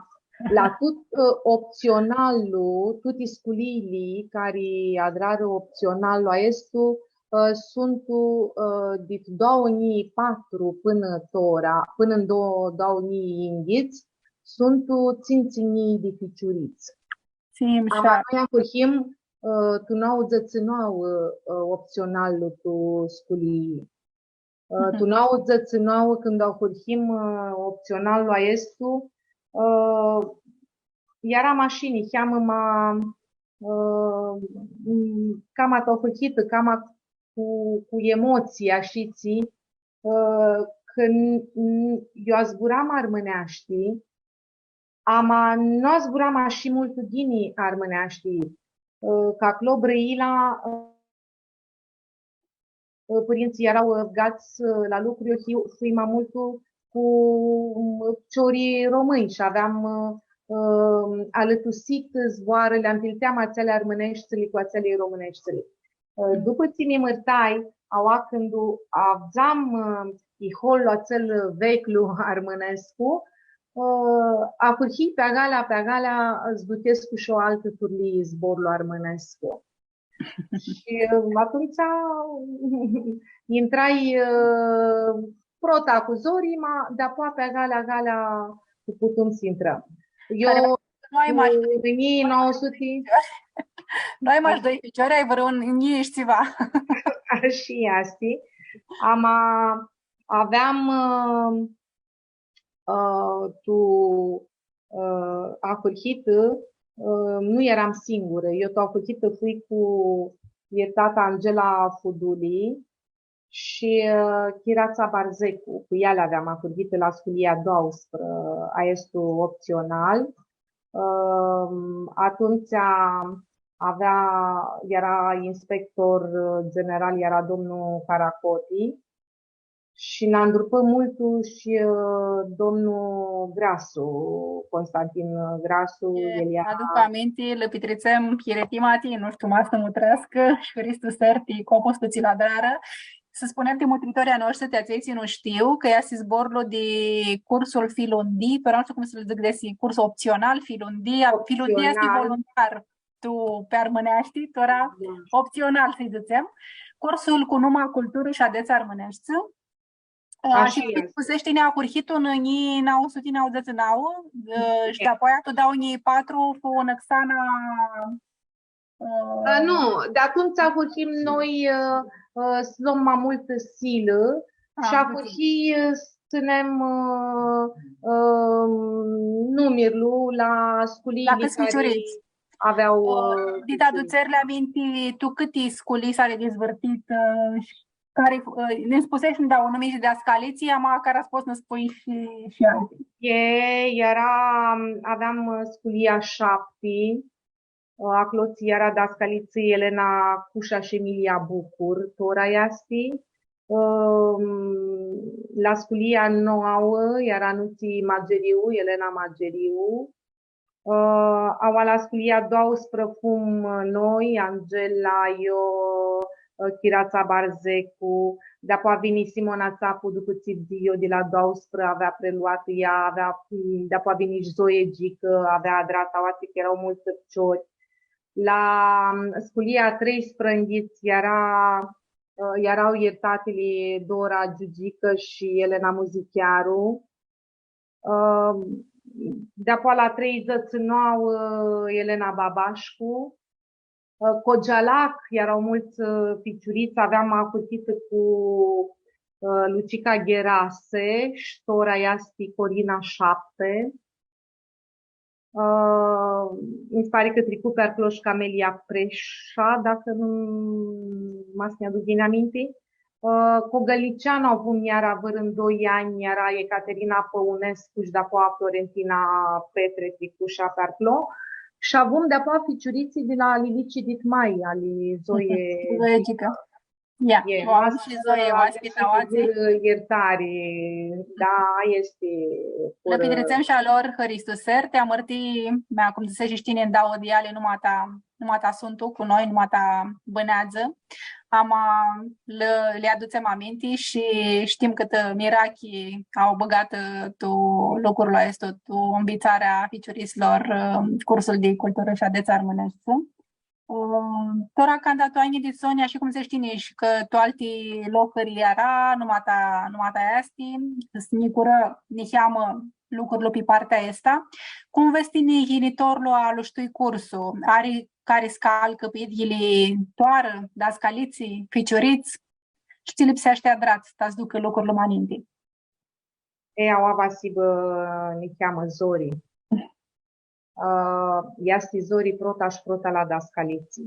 la tut, ã, optsionallu, tuti sculiili cari adrarã optsionallu aestu, ã, suntu, ã, dit doauã njilji patru pãnã tora, pãnã tu do-, doauã njilji yinghits, suntu tsintsi njilji di ficiurits. Tsi mushat. Ama noi ahurhim, ã, tu nauãdzãtsi shi nauã, ã, optsionallu tu sculii. Ã, tu nauãdzãtsi shi nauã, cãndu ahurhim, ã, optsionallu aestu, ã, earam ashi niheamã ma, ã, m-, cama tu ahurhitã, cama cu, cu emotsii, ashitsi, ã, cã n-, n-, eu azburam armãneashti, ama nu azburam ashi multu ghini armãneashti, ã, cã aclo Brãila, ã, pãrintsãlj eara, ã, avgats, ã, la lucru, eu fui, fui ma multu cu, ã, ficiorlji romãnj shi aveam, ã, ã, alãtusitã zboarãli, li anvilteam atseali armãneshtsãli cu atseali romãneshtsãli. Ã, dupã tsi mi mãrtai, aua cãndu avdzam, ã, ihollu atsel veclu armãnescu, ã, ahurhii pi agalea, pi agalea, s-duchescu shi aoaltã turlii zborlu armãnescu. Shi, ã, atumtsea intrai, ã, prota cu zori, ma di-apoea pi agalea, agalea cu putum s-intrãm. Eu, Hari, noi mash cu doi ficiori. Noi mash doi ficiori, ai vãrã un njilji shi tsiva. Ashi easti. Ama aveam, ã, ã, tu, ã, ahurhitã, ã, nu eram singurã. Eu tu ahurhitã fui cu, e, tata Angela Fuduli shi, ã, Chiratsa Barzecu. Cu eali aveam ahurhitã la sculia doauãsprã, aestu optsional. Ã, atumtsea avea, eara inspector, ã, general, eara domnul Caracoti. Shi nã andrupã multu shi, ã, domnul Grasu, Constantin Grasu, e, el eara... Aduc aminti, lã pitritsem chiritimati, nu shtiu, ma s-nã mutreascã, shi Hristu s-arti, copuslu tsi lu adrarã. S-spunem ti mutritorlji a noshtri, ti atselj tsi nu shtiu, cã easti zborlu di cursul Filundi, tora nu shtiu cum s-dzãc, desi curs optsional, Filundi, Filundi easti optsional. Voluntar. Tu, pi armãneashti, tora, da, optsional, s-dzãtsem, cursul cu numa Culturã shi adets armãneshti. Ã, ashi shi easti. Cum spuseshi, ahurhitu tu njilji nauã suti nauãdzãtsi shi nauã, ã, shi di-apoia tu doauã njilji patru fu anexat, ã, ã, nu, di atumtsea ahurhim noi, ã, ã, s-lom ma multã silã shi ahurhi, ã, s-tsãnem, ã, ã, numirlu la sculiili cari ficiurits avea, ã, di ficiurits. Di adutseri aminti, tu cãti sculii s-ari dizvãrtit, ã, shi cari, ã, nã spuseshi, da, un numi shi di dascalitsi, ama cara s-pots s-nã spui shi, shi alti. E, eara, aveam, ã, sculia shapti, ã, aclo tsi eara dascalitsi Elena Cusha shi Emilia Bucur, tora easti. Ã, la sculia nauã eara Nuti Mageriu, Elena Mageriu. Ã, aua la sculia doauãsprã fum noi, Angela, eu, ã, Chiratsa Barzecu, Deapoa vini Simona Tsapu, dupã tsi dzãc eu, di la doauãsprã avea preluatã ea, avea, mm, deapoa vini shi Zoe Gicã, avea adratã, aoatsi cã eara multsã ficiori. La, mm, sculia a treisprãyinghits eara, ã, eara iertatili Dora Giugicã shi Elena Muzichiaru. Ã, deapoa la treidzãts shi nauã, ã, Elena Babashcu. Ã, Cogealac, eara multsã, ã, ficiurits, aveam ahurhitã cu, ã, Lucica Gherase, shi tora easti Corina shapti. Ã, mi si pari cã tricu pi aclo shi Camelia Presha, dacã nu ma s-nj-aduc ghini aminti. Ã, Cogălniceanu avum iara vãrã doi anj, eara Ecaterina Păunescu shi dapoa Florentina Petre tricu shi pi aclo. Shi avum dapoa ficiuritslji di la Lilici Ditmai, ali Zoe. Zoe Gicã. Ia, e, o avem shi Zoe, oaspita aoatsi. Iertari, da, easti. Lã pitritsem shi a lor hãristuseri, ti amãrtii, mea, cum dzãseshi shi tini, ndauã di eali, numata, numata suntu cu noi, numata bãneadzã. Ama lã, li adutsem aminti shi shtim cãtã mirachi au bãgatã tu lucrul aestu, tu nvitsarea a ficiuritslor, ã, cursul di culturã shi adets armãneshti. Ã, tora canda tu anjlji di soni, ashi cum dzãts tini, shi cã tu alti locuri eara, numata, numata easti, s-nicurã niheamã lucrul pi partea aestã. Cum vedz tini yinitorlu a alushtui cursu? Ari cari s-calcã pi idyili toarã, dascalitsi, ficiurits? Shi tsi lipseashti adrat, ta s-ducã lucrul ma ninti? E, aoa va s-hibã niheamã zori. Ã, easti zori prota shi prota la dascalitsi.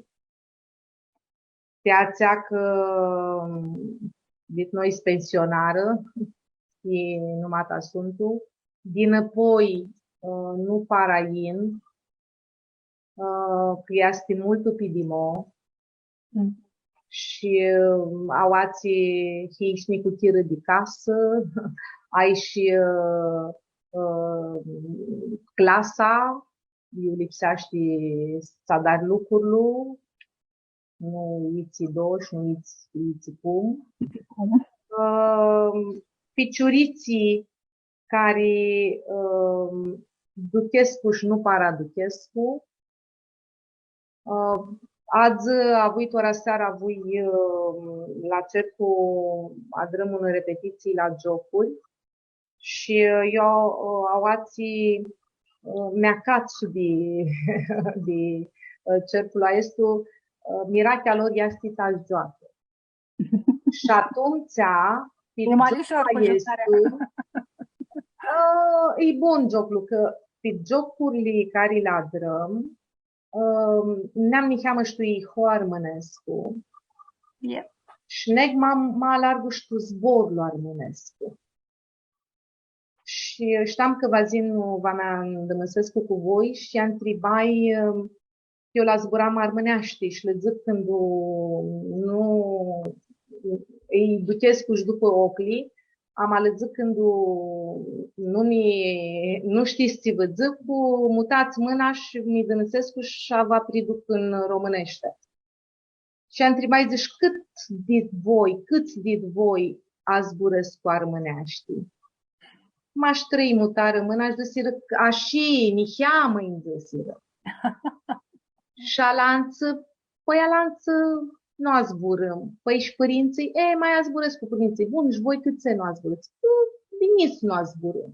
Ti atsea cã dit noi s-pensionarã, shi numata suntu, dinãpoi, ã, nu para yin, ã, cã easti multu pidimo. Mm. Shi, ã, aoatsi hii shi nicuchirã di casã, ai shi, ã, ã, clasa, iu lipseashti s-adari lucrul, nu itsi dosh, nu itsi, itsi cum. Itsi cum. Ã, ficiuritslji cari, ã, duchescu shi nu para duchescu. Ã, adzã avui, tora seara avui, ã, la cercu, adrãm unã repetitsii la giocuri. Shi, ã, eu, ã, aoatsi, ã, mi-acats di, di, ã, cercul aestu, ã, mirachea lor easti ta s-gioacã. Shi atumtsea, pi... E ma lishor cu giocarea. Aestu, ã, e bun gioclu, cã pi giocurli cari li adrãm, ã, neam niheamã shi tu iho armãnescu. E. Shi neg ma, ma largu shi tu zborlu armãnescu. Shi shteam cã va s-yin, va mi andãmusescu cu voi shi ntribai, ã, eu lã zburam armãneashti shi lã dzãc cãndu nu, ãlj duchescu shi dupã oclji, ama lã dzãc cãndu nu mi, nu shtits tsi vã dzãc, mutats mãna shi mi dãnãsescu shi va priduc tu romãneashti. Shi ntribai, dzãc, cãt di voi, cãts di voi azburãscu armãneashti? Mash trei mutarã mãna shi dzãsirã, ashi, niheamã, nj-dzãsirã. Shi alantsã, pãi alantsã nu azburãm. Pãi shi pãrintsãlj, e, ma azburãscu pãrintsãlj. Bun, shi voi cãtse nu azburãts? Ã, di njits nu azburãm.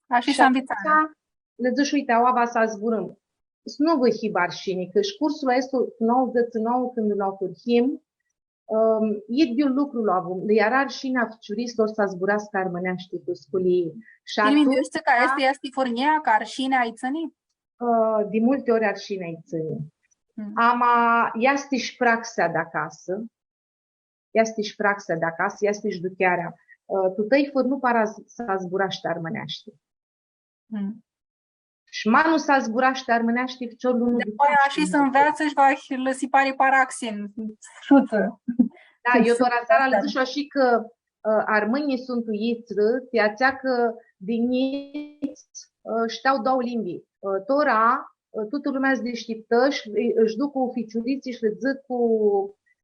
Ashi s-anvitsarã. Shi atumtsea lã dzãsh, uite, aoa va s-azburãm. S-nu vã hibã arshini, cã shi cursul aestu, nauãdzãts shi nauã, cãndu lu ahurhim, ãm, idyiul lucru lu avum, lã eara arshini a ficiuritslor s-azburascã armãneashti tu sculii. Shi... Tini mindueshti cã aestã easti furnjia, cã arshinea lji tsãni? Ã, di multi ori arshinea lji tsãni. Mm. Ama easti shi praxea di acasã, easti shi praxea di acasã, easti shi duchearea. Ã, tu tãi fãr nu para s-, s-azburashti armãneashti. Mm. Shi ma nu s-azburashti armãneashti, ficiorlu nu... Dapoaia ashi s-nveatsã shi va lã si pari paraxin, shutsã. Da, eu tora seara lã dzãsh ashi cã, ã, armãnjlji suntu yitsrã, ti atsea cã di njits, ã, shtiu dauã limbi. Ã, tora, ã, tutã lumea s-dishtiptã shi, ã, sh-duc cu ficiuritslji shi lã dzãc cu,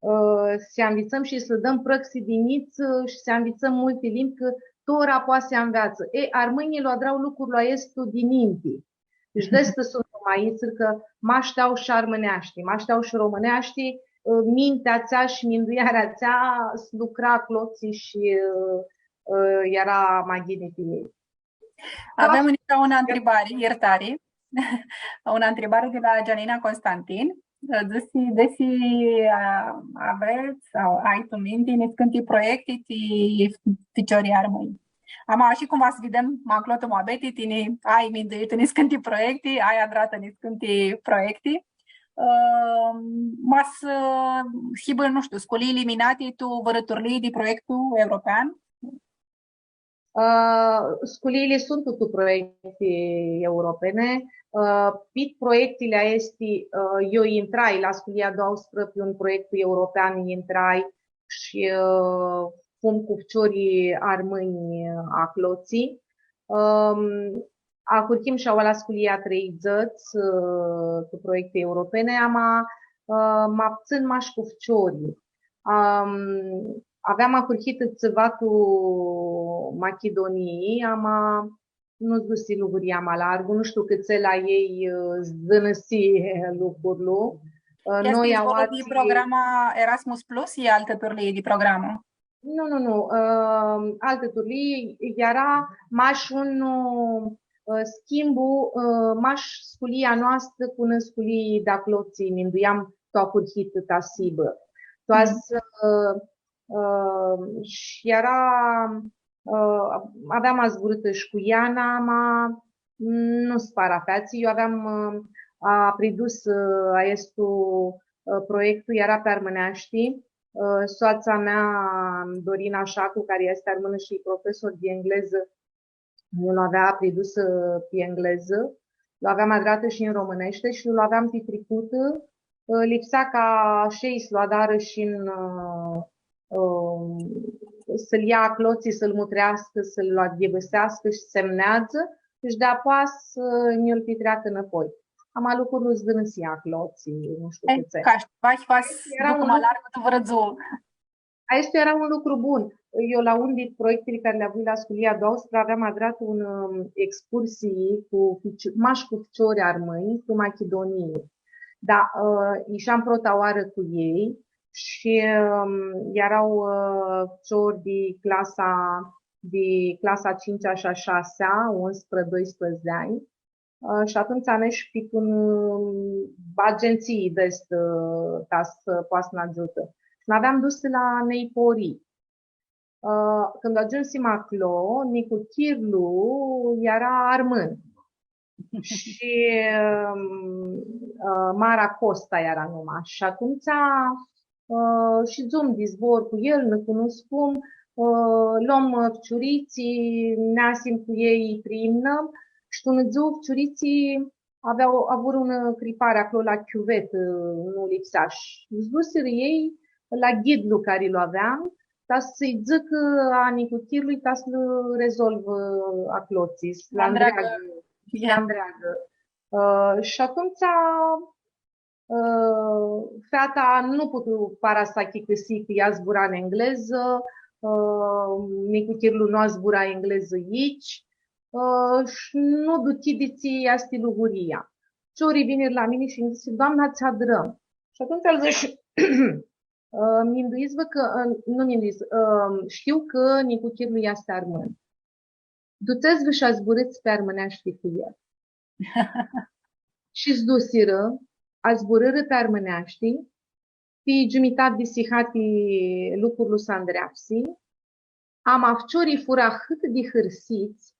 ã, s-anvitsãm shi s-dãm prãxi di njits, ã, shi s-anvitsãm multi limbi, cã tora poati s-anveatsã. E, armãnjlji lu adra lucrul aestu di ninti. Shi di aestã suntu ma itsãri, cã ma shteau shi armãneashti, ma shteau shi romãneashti, ã, mintea atsea shi minduearea atsea s-lucra aclotsi shi, ã, ã, eara ma ghini ti njits. Avem nici unã ntribari, iertari. Unã ntribari di la Gianina Constantin. Dzãsi, desi, a, avets, sau ai tu minti, niscãnti proiecti ti ficiorlji armãnj. Ama, shi cum va s-videm, ma aclo tu muabeti, tini ai minduitã niscãnti proecti, ai adratã niscãnti proecti. Ã, ma s-, ã, hibã, nu shtiu, sculiili minati tu vãrã turlii di proiectul european? Ã, sculiili suntu tu proiecti europene. Ã, pit proectili aesti, ã, eu intrai la sculia a doauãsprã pi un proiectu european, intrai shi, ã, fum cu ficiorlji armãnj aclotsi. Ãm, ahurhim shi aua la sculia treidzãts, ã, cu proiecte europene, ama, ã, ma putsãn mash cu ficiorlji. Ãm, aveam ahurhitã tsiva tu Machidunii, ama nu s-dusi luguria ma largu, nu shtiu cãtse la elj, ã, s-dãnãsi lucrul. Ã, easti noi, vorba di programa Erasmus Plus, i altã turlii di programã? Nu, nu, nu. Ã, altã turlii, eara mash un, ã, schimbu, ã, mash sculia a noastrã cu nã sculii di aclotsi, minduiam tu ahurhitã ta s-hibã. Tu s-, ã, ã, shi eara, ã, aveam azburãtã shi cu Iana, ma nu s-para featsi. Eu aveam, ã, apridus, ã, aestu, ã, proiectu, eara pi armãneashti. Ã, soatsa mea, Dorina Shacu, cari easti armãnã shi profesor di englezã, eu lu avea apridus, ã, pi englezã, lu aveam adratã shi tu romãneashti shi lu aveam pitricutã. Ã, lipsea ca shi elj s-lu adarã shi tu, ã, ã, s-lu ia aclotsi, s-lu mutreascã, s-lu adyivãseascã shi s-semneadzã, shi di-apoea s-nji-l pitreacã nãpoi. Ama lucrul s-dãnãsi aclotsi, nu shtiu cãtse. Ca shi va s-, eara un lucru ma largu tu vãrã dzuã. Aestu eara un lucru bun. Eu, la un di proiectili cari li avui la sculia a doauãsprã, aveam adratã un, ãm, excursii cu fici-, mash cu ficiori armãnj, tu Machidunii. Da, ã, isheam prota oarã cu elj shi, ãm, eara, ã, ficiori di clasa, di clasa a cincea shi a shasea, unsprã, doisprãdzatsi di anj. Ã, shi atumtsea nesh pit un, ãm, agentsii di aestã, ã, ta s-poatã s-nã agiutã. Shi nã aveam dusã la Neiporii. Ã, cãndu agiumsim aclo, nicuchirlu eara armãn. Shi, ãm, ã, Mara Costa eara numa. Shi atumtsea, ã, shidzum di zbor cu el, nã cunuscum, ã, lom, ã, ficiuritslji, neasim cu elj, priimnãm, shi tu unã dzuã ficiuritslji avea, avurã unã cripari aclo la chiuvetã, nu lipsea. Shi s-dusirã elj la ghidlu cari lu aveam, ta s-lji dzãcã a nicuchirlui, ta s-lu rezolvã aclotsi, s-lu andreagã. Andreagã. S-lu andreagã. Ã, shi atumtsea, ã, feata nu putu para s-achicãsii cã ea zbura tu englezã, ã, nicuchirlu nu zbura englezã itsi, ã, shi nu duchii di tsi easti luguria. Ficiorlji vinirã la mini shi nji dzãsi, „Doamna, tsi adrãm?” Shi atumtsea lã dzãsh, ã, minduits-vã cã, ã, nu minduits, ã, shtiu cã nicuchirlu easti armãn. Dutsets-vã shi azburãts pi armãneashti cu el. Shi s-dusirã, azburãrã pi armãneashti, pi giumitati di sihati lucrul s-andreapsi, ama ficiorlji furã ahãt di hãrsits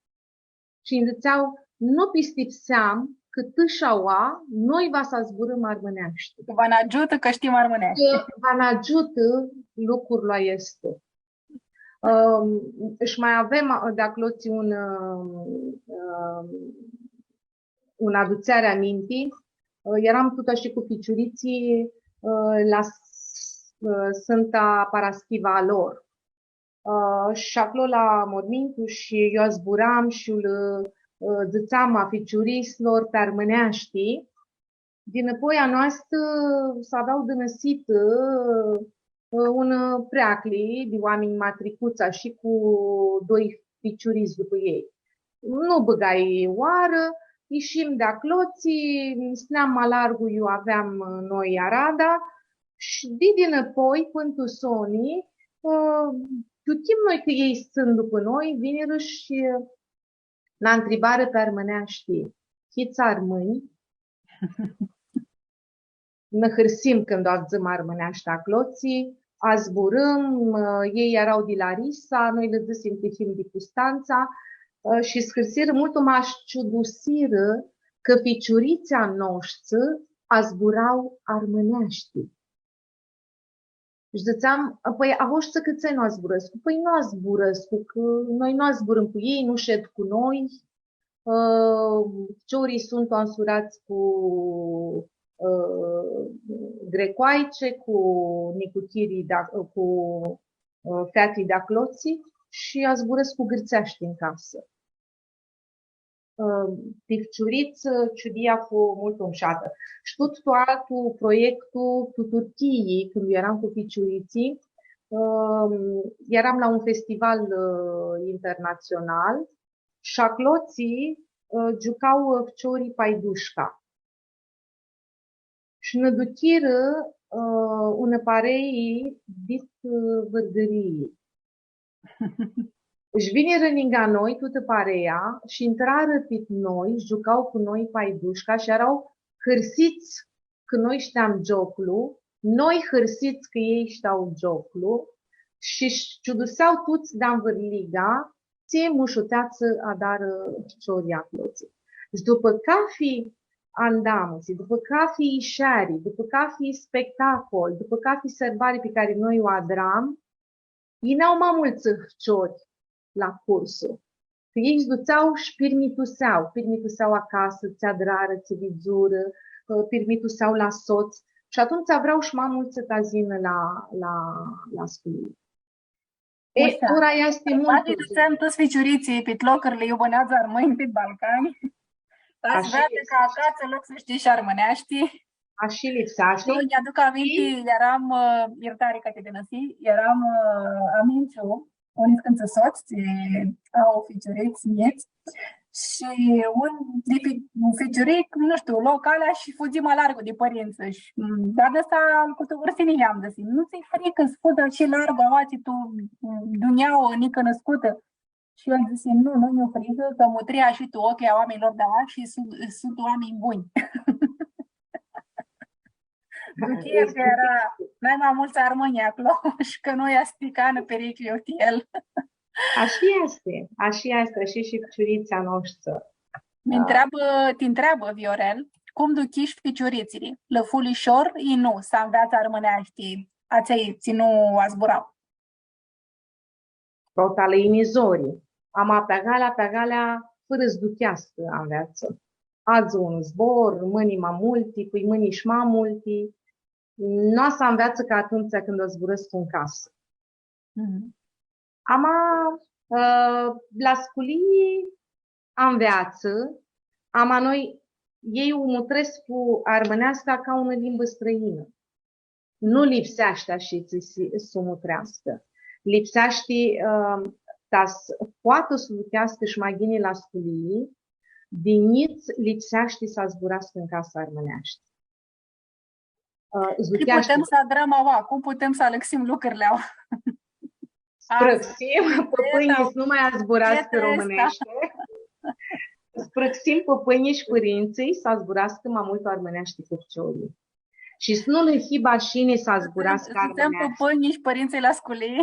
shi nji dzãtsea, „Nu pistipseam cã tãsh aua noi va s-azburãm armãneashti.” Va nã agiutã cã shtim armãneashti. Cã va nã agiutã lucrul aestu. Ãm, shi ma avem, ã, di aclotsi un, ãm, ãm, unã adutseari aminti. Ã, earam tut ashi cu ficiuritslji, ã, la s-, ã, Sãmta Paraschiva a lor. Ã, shi aclo la mormintu shi eu zburam shi lã, ã, dzãtseam a ficiuritslor pi armãneashti, Dinãpoi a noastrã s-avea dãnãsitã, ã, un, ã, preacli di oaminj ma tricuts shi cu doi ficiurits dupã elj. Nu bãgai oarã, ishim di aclotsi, s-neam ma largu, iu aveam, ã, noi arada, shi di dinãpoi pãn tu soni, ã, duchim noi cã elj suntu dupã noi, vinirã shi nã ntribarã pi armãneashti: „Hits armãnj?” Nã hãrsim cãndu avdzãm armãneashti aclotsi, azburãm, ã, elj eara di Larisa, noi lã dzãsim cã him di Custantsa, ã, shi s-hãrsirã multu, ma s-ciudusirã cã ficiuritslji a noshtsã azbura armãneashti. Shi dzãtseam: „Pãi, a voshtsã cãtse nu azburãscu?” „Pãi, nu azburãscu, cã noi nu azburãm cu elj, nu shed cu noi.” Ã, ficiorlji suntu ansurats cu, ã, grecoaice, cu nicuchirlji di, cu, ã, featili di aclotsi shi azburãscu gãrtseashti tu casã. Ã, ti ficiurits, ã, ciudia fu multu mushatã. Shi tut tu altu proiectu, tu Turchii, cãndu earam cu ficiuritslji, ã, earam la un festival, ã, internatsional shi aclotsi, ã, giucau, ã, ficiorlji paidushca. Shi nã duchirã, ã, unã parei dit, ã, Vãrgãrii. Shi vinirã ningã noi, tutã parea, shi intrarã pit noi, shi giucau cu noi paidushca shi eara hãrsits cã noi shteam gioclu, noi hãrsits cã elj shteau gioclu, shi sh-ciudusea tuts di anvãrliga, tsi mushuteatsã adarã ficiorlji aclotsi. Shi dupã cafi andamãsi, dupã cafi isheari, dupã cafi spectacol, dupã cafi sãrbari pi cari noi u adram, yinea ma multsã ficiori la cursu. Cã elj s-dutsea shi pirmitusea, pirmitusea acasã, tsi adrarã, tsi vidzurã, ã, pirmitusea la sots. Shi atumtsea vrea shi ma multsã ta s-yinã la, la, la sculii. E, tora easti multu. Poati dutsem tuts ficiuritslji pit locurli iu bãneadzã armãnj pit Balcani. Ta s-veadã cã acasã loc s-shtii shi armãneashti. Ashi lipseashti. Eu nj-aduc aminti, earam, ã, iertari cã ti dãnãsii, earam, ã, Aminciu, unã niscãntsã sots, tsi au ficiurits njits, shi un di fi-, un ficiuric, nu shtiu, lo calea shi fudzi ma largu di pãrintsã shi, mm, dar ãsta lu cutuvãrsi niheam, dzãsi: „Nu tsã-i fricã s-fudã shi largu aoatsi tu, mm, dunjaua nicãnãscutã?” Shi el dzãsi: „Nu, nu nj-u fricã, cã mutrea shi tu ocljilj a oaminjlor di aoa shi sun-, suntu oaminj bunj.” Duchii cã eara nai ma multsã armãnj aclo shi cã nu easti canã periclio ti el. Ashi easti, ashi easti, ashi shi ficiuritslji a noshtsã. Mi ntreabã, ti ntreabã Viorel, cum duchish ficiuritslji? Lã fu lishor i nu s-anveatsã armãneashti, atselj tsi nu azburau? Prota lã yini zori. Ama pi agalea, pi agalea, fãrã s-ducheascã, anveatsã. Adzã un zbor, mãni ma multi, pãimãni shi ma multi. Nu va s-anveatsã ca atumtsea cãndu azburãscu tu casã. Mhm. Ama, ã, la sculii anveatsã, ama noi, elj u mutrescu armãneasca ca unã limbã strãinã. Nu lipseashti ashi tsi si, s-u mutreascã. Lipseashti, ã, ta s-poatã s-u ducheascã shi ma ghini la sculii, di njits lipseashti s-azburascã tu casã armãneashti. Ã, tsi putem s-adrãm aua? Cum putem s-alãxim lucrili aua? Sprãxim pãpãnjlji s-nu ma azburascã romãneashti. Sprãxim pãpãnjlji shi pãrintsãlji s-azburascã ma multu armãneashti cu ficiorlji. Shi s-nu lã hibã ashini s-azburascã armãneashti. Pãpãnjlji shi pãrintsãlji la sculii.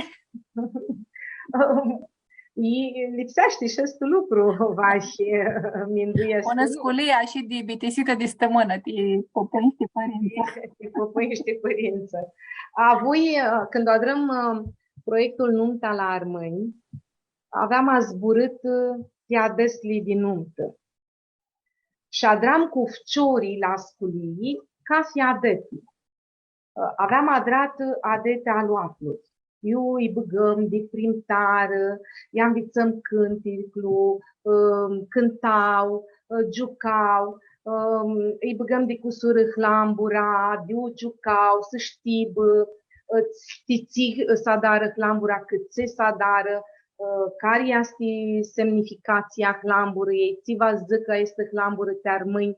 I lipseashti shi aestu lucru, vahi, minduescu. Unã sculii ashi di bitisitã di stãmãnã, ti pãpãnj shi pãrintsã. Ti pãpãnj shi pãrintsã. Avui, cãndu adrãm, ã, proiectul Numta la Armãnj, aveam azburãtã, ã, ti adetsli di numtã. Shi adram cu ficiorlji la sculii, cathi adeti. Ã, aveam adratã, ã, adetea aluatlui. Iu lji bãgãm di primtarã, lj-anvitsãm cãnticlu, ã, cãntau, ã, giucau, ãm, lji bãgãm di cusurã hlambura, di iu giucau, s-shtibã, ã, ti tsi s-adarã hlambura, cãtse s-adarã, ã, cari easti semnificatsia hlamburãljei, tsi va s-dzãcã aestã hlamburã ti armãnj.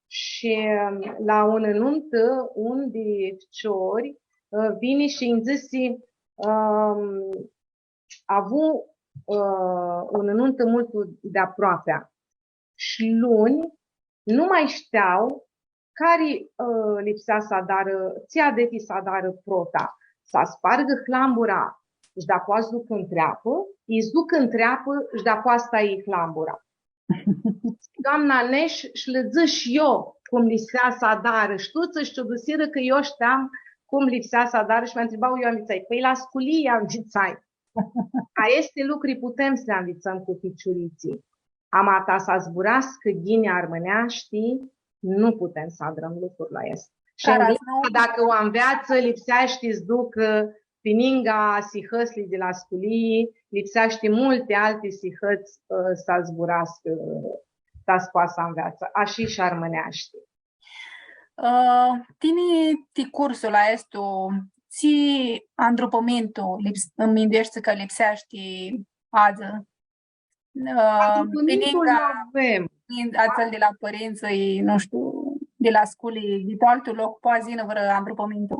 Shi, ãm, la unã numtã, un di ficiori, ã, vini shi nji dzãsi, ãm, avu, ã, unã numtã multu di aproapea. Shi luni nu ma shteau cari, ã, lipsea s-adarã, tsi adeti s-adarã prota, s-aspargã hlambura shi dapoaia s-ducã ntreapã, i s-ducã ntreapã shi dapoaia s-taie hlambura. Doamna Nesh, shi lã dzãsh eu cum lipsea s-adarã, shi tuts s-ciudusirã cã eu shteam cum lipsea s-adarã shi mi ntribau, eu anvitsai. Pãi la sculii anvitsai. Aesti lucri putem s-li anvitsãm cu ficiuritslji. Ama ta s-zburascã ghini armãneashti, nu putem s-adrãm lucrul aestu. Shi engleza, dacã u anveatsã, lipseashti s-ducã pi ningã sihãtsli di la sculii, lipseashti multi alti sihãts, ã, s-zburascã, ta s-poatã s-anveatsã. Ashi shi armãneashti. Ã, tini ti cursul aestu, tsi andrupãmintu lips-, mindueshti cã lipseashti adzã? Ã, andrupãmintul pi ningã lu avem. Atsel di la pãrintsã, nu shtiu, di la sculii, di tu altu loc, poati s-yinã vãrã andrupãmintu.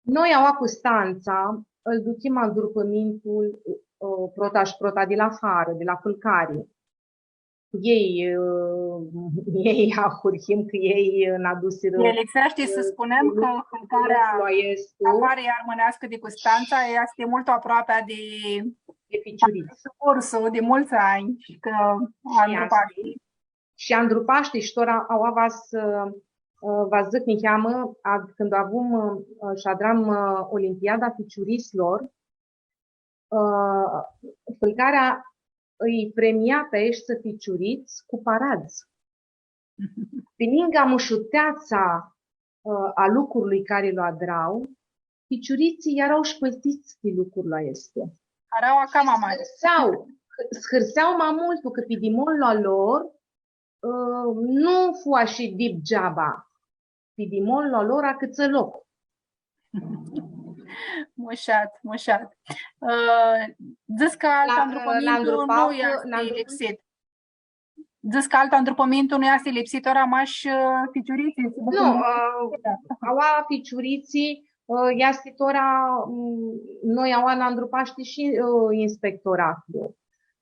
Noi, aua Custantsa, ãl duchim andrupãmintul, ã, prota shi prota di la farã, di la fãlcari. Elj, ã, elj ahurhim cã elj nã adusirã, ã, lipseashti s-spunem cã fãlcarea, lucrul aestu, a farãljei armãneascã di Custantsa easti multu aproapea di, di ficiurits. Cursul di multsã anj shi cã andrupashti. Shi andrupashti, shi tora aua va s-, ã, va dzãc niheamã, a, cãndu avum, ã, shi adram, ã, Olimpiada Ficiuritslor, ã, fãlcarea ãlj premia pi aeshti ficiurits cu paradz. Pi ningã mushuteatsa, ã, a lucrului cari lu adrau, ficiuritslji eara shpãltits di lucrul aestu. Eara cama mari. S-hãrsea, s-hãrsea ma multu cã pidimolu a lor, ã, nu fu ashi dip geaba. Pidimolu a lor acãtsã loc. Mushat, mushat. Ã, dzãts cã altu andrupãmintu nu easti lipsit. Dzãts cã altu andrupãmintu nu easti lipsit, tora mash, ã, ficiuritslji, s-ducã. Nu, ã, aua ficiuritslji, ã, easti tora, m, noi aua nã andrupashti shi, ã, inspectoratlu.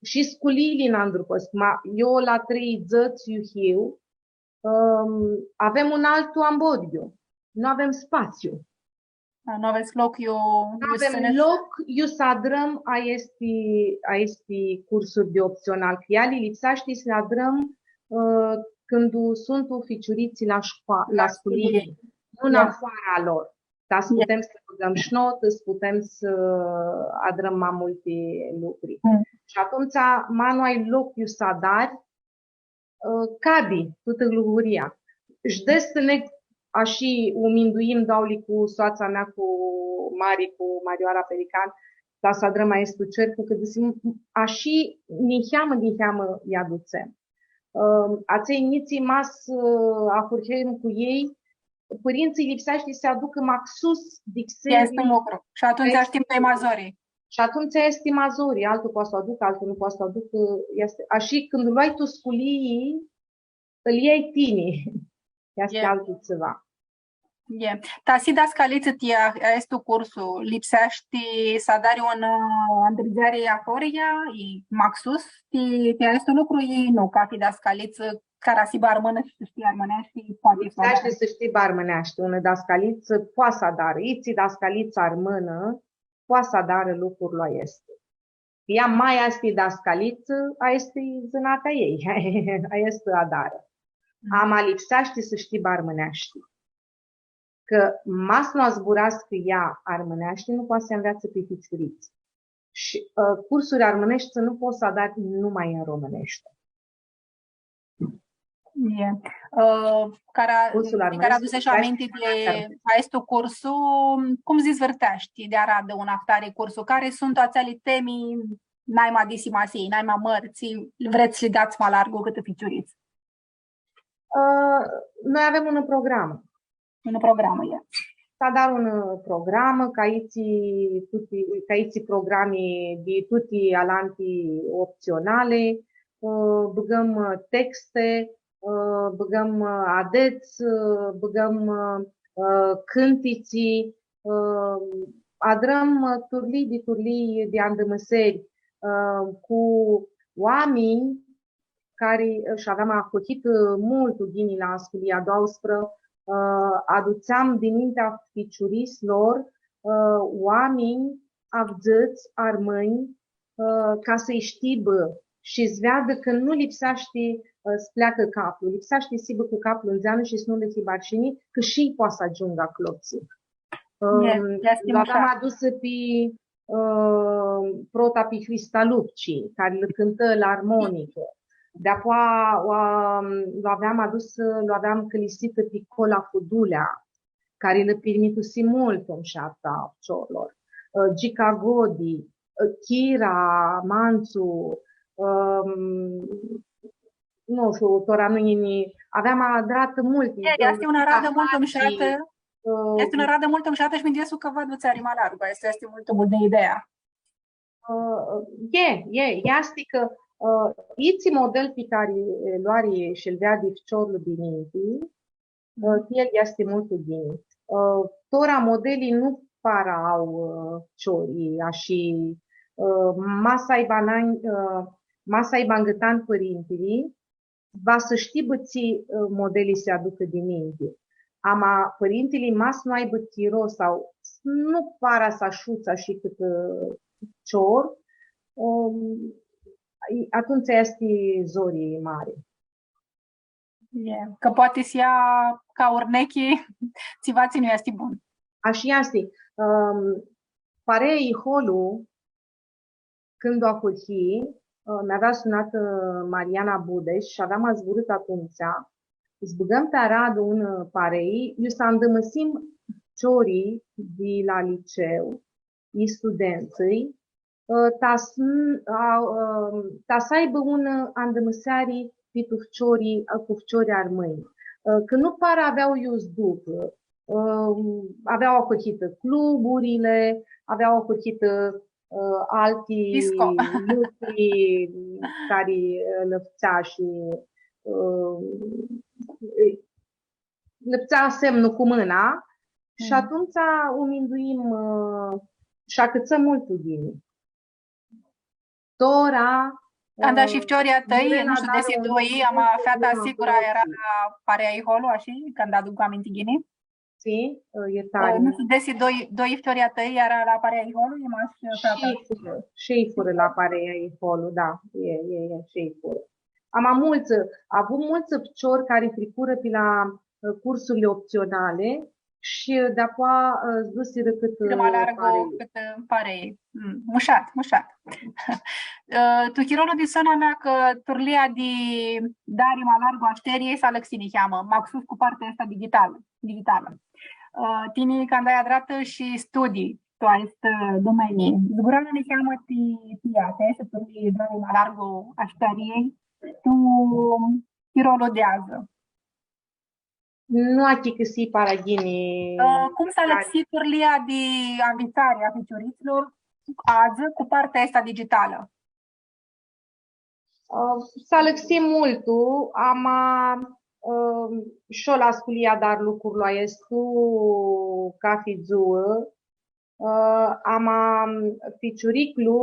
Shi sculiili nã andrupãscu. Ma, eu la trei dzãts iu hiu, ãm, avem un altu ambodyiu. Nu avem spatsiu. Da, nu avets loc iu, nu avem loc iu s-adrãm aesti, aesti cursuri di optsional, cã eali lipseashti s-li adrãm, ã, cãndu suntu ficiuritslji la shcoa-, la sculii, nu nafoara a lor. Dar s-putem s-bãgãm shi noti, s-putem s-adrãm ma multi lucri. Mm. Shi atumtsea, ma nu ai loc iu s-adari, ã, cadi tutã luguria. Shi destã neg, ashi u minduim doauli cu soatsa mea, cu Mari, cu Marioara Pelican, ta s-adrãm aestu cercu, cã dzãsim, ashi niheamã, niheamã lj-adutsem. Ã, atselj njits, ma s-, ã, ahurhim cu elj, pãrintsãlj lipseashti s-aducã maxus di xendi. Easti un lucru. Shi atumtsea shtim cã e ma zori. Shi atumtsea easti ma zori, altu poati s-u aducã, altu nu poati s-u aducã, easti, ashi, cãndu lu ai tu sculii, ãl ljai tini. Easti altu tsiva. E. Ta s-hii dascalitsã ti a-, aestu cursu, lipseashti s-adari unã, ã, andridzeari ahoryea, i maxus, ti, ti aestu lucru, i nu, cathi dascalitsã, cara s-hibã armãnã shi s-shtii armãneashti, poati s-u adarã. Lipseashti s-shtii armãneashti, unã dascalitsã poati s-adarã, itsi dascalitsã armãnã, poati s-adarã lucrul aestu. Ea ma easti dascalitsã, aestã e zãnatea ei, aestã adarã. Mhm. Ama lipseashti s-shtii armãneashti. Cã ma s-nu zburascã ea armãneashti, nu poati s-anveatsã pi ficiurits. Shi, ã, cursuri armãneshti nu pots s-adari numai tu romãneashti. E. Ã, cara, cursul armãnescu, cara adusesh aminti di aestu cursu, cum s-dizvãrteashti di aradã un ahtari cursu? Cari suntu atseali temi nai ma di simasii, nai ma mãri, tsi vrets s-li dats ma largu cãtã ficiurits? Ã, noi avem un program. Un program, e. S-adarã un program, ca itsi tuti, ca itsi programi di tuti alanti optsionali, ã, bãgãm texte, ã, bãgãm adets, ã, bãgãm, ã, cãntitsi, ã, adrãm turlii di turlii di andãmãseri, ã, cu oaminj cari, ã, shi aveam ahohitã, ã, multu ghini la sculia doauãsprã, ã, adutseam dinintea ficiuritslor, ã, oaminj avdzãts, armãnj, ã, ca s-lji shtibã shi s-veadã cã nu lipseashti, ã, s-pleacã caplu, lipseashti s-hibã cu caplu ndzeanã shi s-nu lã hibã arshini, cã shi elj poati s-agiungã aclotsi. Ã, easti, easti lu aveam mushat. Adusã pi, ã, prota pi Hrista Lupci, cari lã cãntã la armonicã. Deapoa, ã, lu aveam adusã, lu aveam cãlisitã pi Cola Fudulea, cari lã pirmitusi multu mushat a ficiorlor. Ã, Gica Godi, ã, Chira Mantsu, ã, nu shtiu, tora nu-nj yini, aveam adratã multi, e, ã, easti unã aradã multu mushatã, ã, easti unã aradã multu mushatã shi minduescu cã va dutsi ma largu, aestã easti multu bunã ideea. Ã, e, e, easti cã, ã, itsi model pi cari, e, lu ari shi-l veadi ficiorlu dininti, ã, ti el easti multu ghini. Ã, tora modelii nu para au, ã, ficiori, ashi, ã, ma s-aibã an-, ã, ma s-aibã angãtan pãrintili, va s-shtibã tsi, ã, modelii s-aducã dininti. Ama pãrintili ma s-nu aibã chiro sau s-, nu para s-ashutsã shi cãtã, ã, ficior, ã, atumtsea easti zori mari. E, cã poati s-lja ca urnechi tsiva tsi nu easti bun. Ashi easti. Ãm, parea Iholu, cãndu ahurhi, ã, mi avea sunatã, ã, Mariana Budesh shi aveam azburãtã atumtsea s-bãgãm pi aradã unã, ã, parei, iu s-andãmãsim ficiorlji di la liceu, i studentsãlj, ã, ta s-, a, ã, ta s-aibã unã andãmãseari pi tu ficiori, ã, cu ficiori armãnj. Ã, cã nu para avea iu s-ducã, ã, avea ahurhitã cluburli, avea ahurhitã, ã, alti lucri cari, ã, lã fãtsea shi, ã, lã fãtsea semnu cu mãna shi atumtsea u minduim, ã, shi acãtsã multu ghini. Tora, anda, ã, shi ficiorlji a tãi, nu shtiu desi doi, ama feata sigura eara la parea Iholu, ashi, canda aduc aminti ghini? Si, ã, iertari. Ã, nu shtiu desi doi, doi ficiorlji a tãi eara la parea Iholu, i mash feata. Shi elj furã, shi elj furã la parea Iholu, da, e, e, e, shi elj furã. Ama multsã, avum multsã ficiori cari tricurã pi la, ã, cursurli optsionali shi, ã, deapoa, ã, s-dusirã cãtã, ã, ma largu, parei. Cãtã, ã, parei. Mm, mushat, mushat. Ã, tu chirolu di sãna mea cã turlia di dari ma largu a shteriljei s-alãxi niheamã, maxus cu partea aestã digitalã, digitalã. Ã, tini canda ai adratã shi studii tu aestu, ã, domenii. Zburã-nã niheamã ti, ti ea, ti aestã turlii di ma largu a shteriljei, tu chirolu di adzã. Nu achicãsii para ghini. Ã, cum s-alãxi turlia di anvitsari a ficiuritslor adzã cu partea aestã digitalã? Ã, s-alãxi multu, ama, ã, shi eu la sculia adar lucrul aestu cathi dzuã, ã, ama ficiuriclu,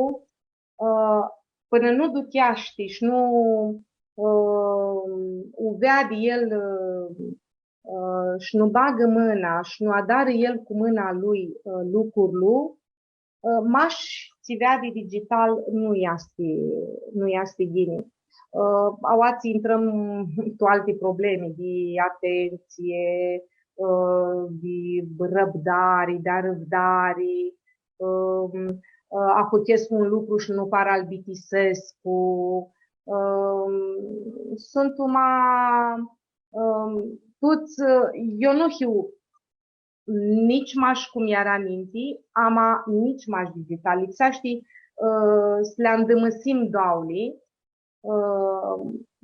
ã, pãnã nu ducheashti shi nu, ã, u veadi el, ã, ã, shi nu bagã mãna shi nu adarã el cu mãna lui, ã, lucrul, ã, mash tsi veadi digital nu easti, nu easti ghini. Ã, aoatsi intrãm tu alti problemi di atentsii, ã, di rãbdari, di arãvdari, ã, ã, ahurhescu un lucru shi nu para s-bitisescu. Ã, suntu ma, ã, tuts, ã, eu nu hiu nitsi mash cum eara ninti, ama nitsi mash digital. Lipseashti, ã, s-li andãmãsim doauli, ã,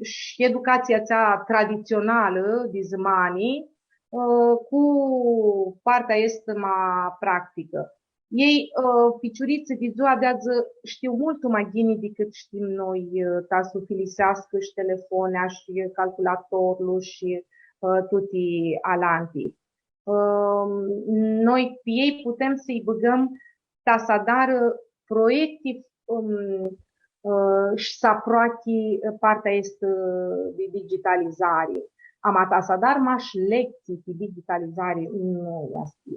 shi educatsia atsea traditsionalã di zãmani, ã, cu partea aestã ma practicã. Ei, ã, ficiuritslji di dzua di adzã shtiu multu ma ghini dicãt shtim noi, ã, ta s-ufiliseascã shi telefonea shi calculatorlu shi, ã, tuti alanti. Ã, noi pi ei putem s-lji bãgãm ta s-adarã proiecti, ãm, ã, shi s-aproachi partea aestã di digitalizari. Ama ta s-adar mash lectsii di digitalizari, nu easti.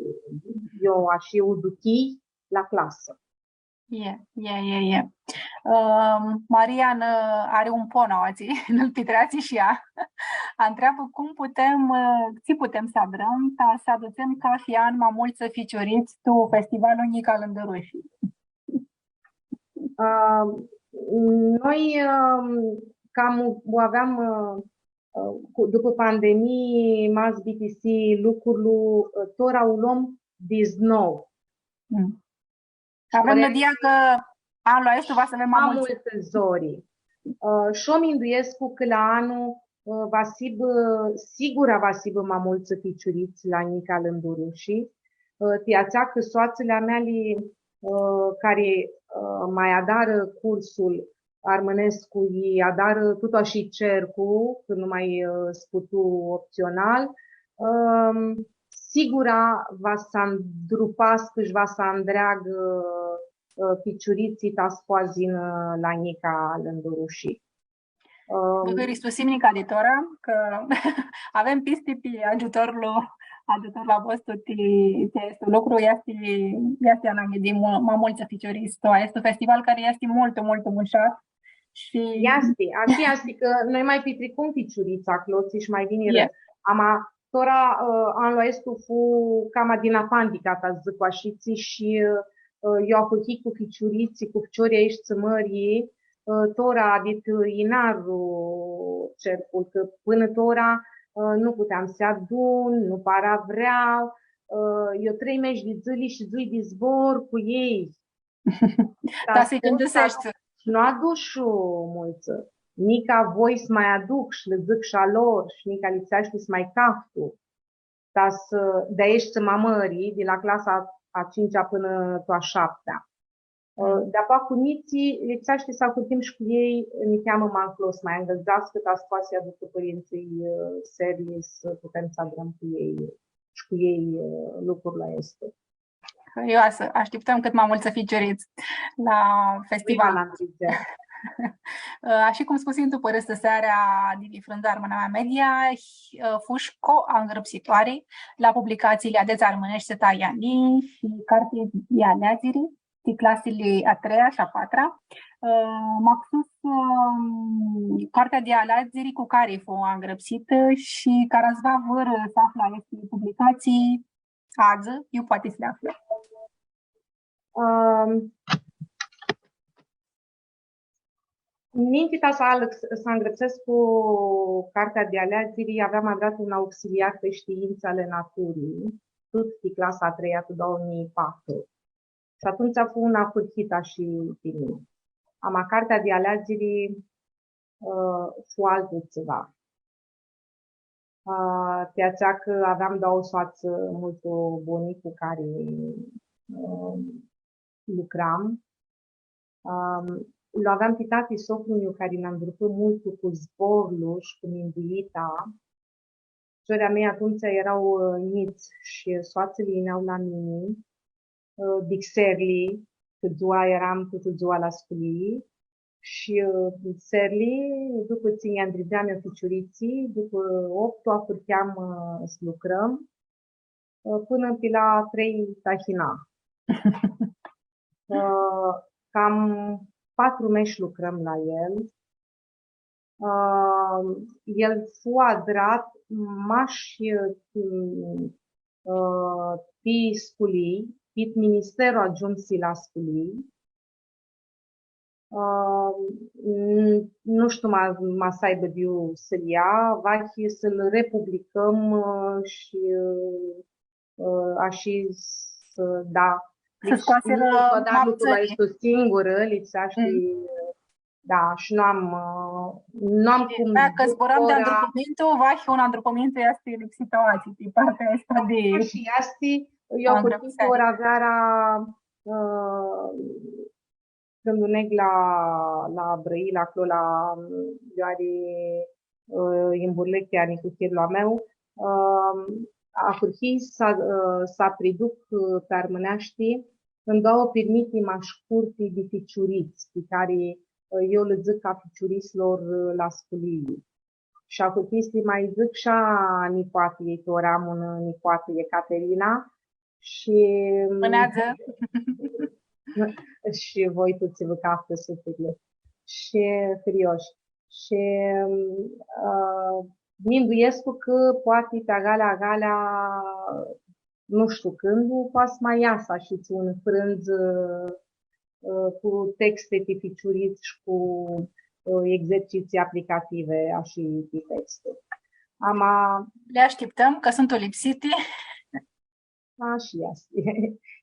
Eu ashi u duchii la clasã. E, e, e, e. Ãm, Maria nã, ari un pon aoatsi, nã-l pitreatsi shi ea. Ntreabã cum putem, ã, tsi putem s-adrãm, ta s-adutsem cathi an ma multsã ficiurits tu festivalul Njica Lãndurushi. Ã, noi, ã, cam u aveam, ã, ã, cu, dupã pandemii, ma s-bitisi lucrul, ã, tora u lom di znou. Mm. Avem nãdia cã anlu aestu va s-avem ma multsã. Ma multsã zori. Ã, shi eu minduescu cã la anlu, ã, va s-hibã, sigura va s-hibã ma multsã ficiurits la Njica Lãndurushi. Ã, ti atsea cã soatsãli a meali, ã, cari, ã, ma adarã cursul armãnescu, i adarã tut ashi cercu, cã nu ma, ã, s-putu optsional, ãm, sigura va s-andrupascã shi va s-andreagã, ã, ficiuritslji ta s-poatã s-yinã la Njica Lãndurushi. Ãm, vã hãristusim nica di tora, cã avem pisti pi agiutorlu, agiutorlu a vostru ti, ti aestu lucru, easti, easti ananghi di mu-, ma multsã ficiurits tu aestu festival, cari easti multu, multu mushat. Shi easti, ashi easti, cã noi ma pitricum ficiurits aclo, tsi shi ma ghini. Ama tora, ã, anlu aestu fu cama din apandica, ta s-dzãc ashitsi, shi, ã, eu ahurhii cu ficiuritslji, cu ficiorlji aeshti mãri, ã, tora, adit, ã, inaru cercul, cã pãnã tora, ã, nu puteam s-adun, nu para vrea, ã, eu trei mesh di dzãli shidzui di zbor cu elj. Ta s-lji gãndiseshti. Shi nu adush multsã. Nica voi s-ma aduc shi lã dzãc shi a lor, shi nica lipseashti s-ma caftu. Ta s-, di aeshti ma mãri, di la clasa a cincea pãnã tu a shaptea. Ã, di-apoea cu njitslji, lipseashti s-ahurhim shi cu elj, niheamã ma nclo, s-ma angãldzascã, ta s-poatã s-aducã pãrintsãlj, ã, serli, s-putem s-adrãm cu elj, shi cu elj, ã, lucrul aestu. Hãrioasã, ashtiptãm cãt ma multsã ficiurits la festival. Prima la Andrei. Ã, ashi cum spusim tu pãrãstãsearea di frãndza Armãnamea Media, ã, fush co-angrãpsitoari la publicatsiili Adets armãneshti Taiani shi Cartea di aleadziri, ti clasili a treia shi a patra. Ã, maxus, ã, cartea di aleadziri cu cari fu angrãpsitã shi cara s-va vãrã s-aflã aesti publicatsii, adzã, iu poati s-li aflã. Ãm, ninti ta s-alãx-, s-angrãpsescu cartea di aleadziri, aveam adratã un auxiliar pi shtiintsã ale naturii, tut di clasa a treia, tu doauã njilji patru. Shi atumtsea fu unã ahurhitã shi ti mini. Ama cartea di aleadziri, ã, fu altu tsiva. Ã, ti atsea cã aveam doauã soatsã multu buni cu cari, ã, lucram. Ãm, lu aveam pi tati socru-nju cari nã ndrupã multu cu zborlu shi cu minduita. Ficiorlji a mei atumtsea eara, ã, njits shi soatsãli yinea la mini, ã, dixerli, cã dzua earam tutã dzua la sculii, shi, ã, dixerli, dupã tsi nj-andridzeam eu ficiuritslji, dupã optu ahurheam, ã, s-lucrãm, ã, pãnã pi la trei tahina. Ã, cam patru mesh lucrãm la el. Ã, el fu adrat mash, ã, ã, pi sculii, pit ministerlu agiumsi la sculii. Ã, n-, nu shtiu, ma, ma s-aibã di iu s-lu ljea, vahi s-lu republicãm, ã, shi, ã, ashi s-, da. S-scoasirã, lipseashti, nu pot s-adar lucrul aestu singurã, lipseashti, Da, shi nu am, ã, nu am cum. Dacã zburãm di andrupumintu, vahi un andrupumintu easti lipsitã aoatsi, pi partea aestã di... Shi easti, eu cu tora aveara, ã, cãndu neg la, la Brãila, aclo la, ã, Ioari, ã, Imburlechea, nicuchirlu a meu, ã, ahurhii s-, ã, s-apriduc, ã, pi armãneashti, ãn doauã pirmiti ma shcurti di ficiurits, pi cari, ã, eu lã dzãc a ficiuritslor, ã, la sculii. Shi ahurhii s-lji ma dzãc shi a nipoatiljei, tora am unã nipoatã, Ecaterina, shi... Bãneadzã! Shi voi tuts vã caftã suflitlu. Shi hãrioshi. Shi, ã, minduescu cã poati pi agalea, agalea, nu shtiu cãndu, poati s-ma easã shi tsi unã frãndzã, ã, cu texte ti ficiurits shi cu, ã, exercitsii aplicative, ashi, ti texte. Ama... Li ashtiptãm, cã suntu lipsiti. Ashi easti.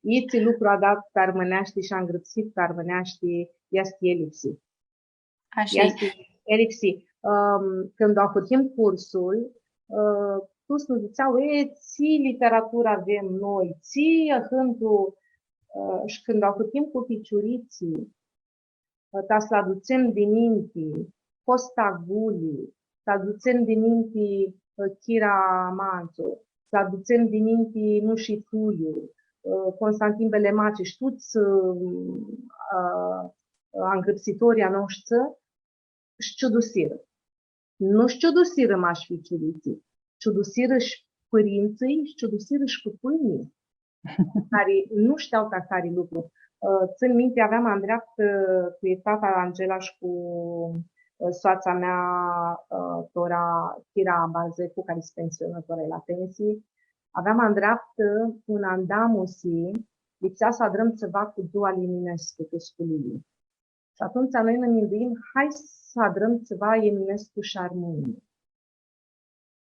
Itsi lucru adratu pi armãneashti shi angrãpsit pi armãneashti, easti elipsi. Ashi. Easti elipsi. Ãm, cãndu ahurhim cursul, ã, tuts nã dzãtsea, „E, tsi literaturã avem noi, tsi ahãntu”, ã, shi cãndu ahurhim cu ficiuritslji, ta s-adutsem di ninti Costa Guli, s-adutsem di ninti, ã, Chira Mantsu, s-adutsem di ninti Nushi Tulliu, ã, Constantin Belemachi shi tuts, ã, ã, angrãpsitorlji a noshtri, s-ciudusirã. Nu s-ciudusirã mash ficiuritslji, ciudusirã shi pãrintsãlj, shi ciudusirã shi pãpãnjlji, cari nu shtea ta cari lucru. Ã, tsãn minti, aveam andreaptã, ã, cu tata Angela shi cu, ã, soatsa mea, ã, tora Chira Bazecu, cari s-pensionã, tora e la pensii. Aveam andreaptã, ã, unã andamusi, lipsea s-adrãm tsiva cu dzua al Eminescu tu sculii. Shi atumtsea noi nã minduim, hai s-adrãm tsiva Eminescu shi armãnjlji.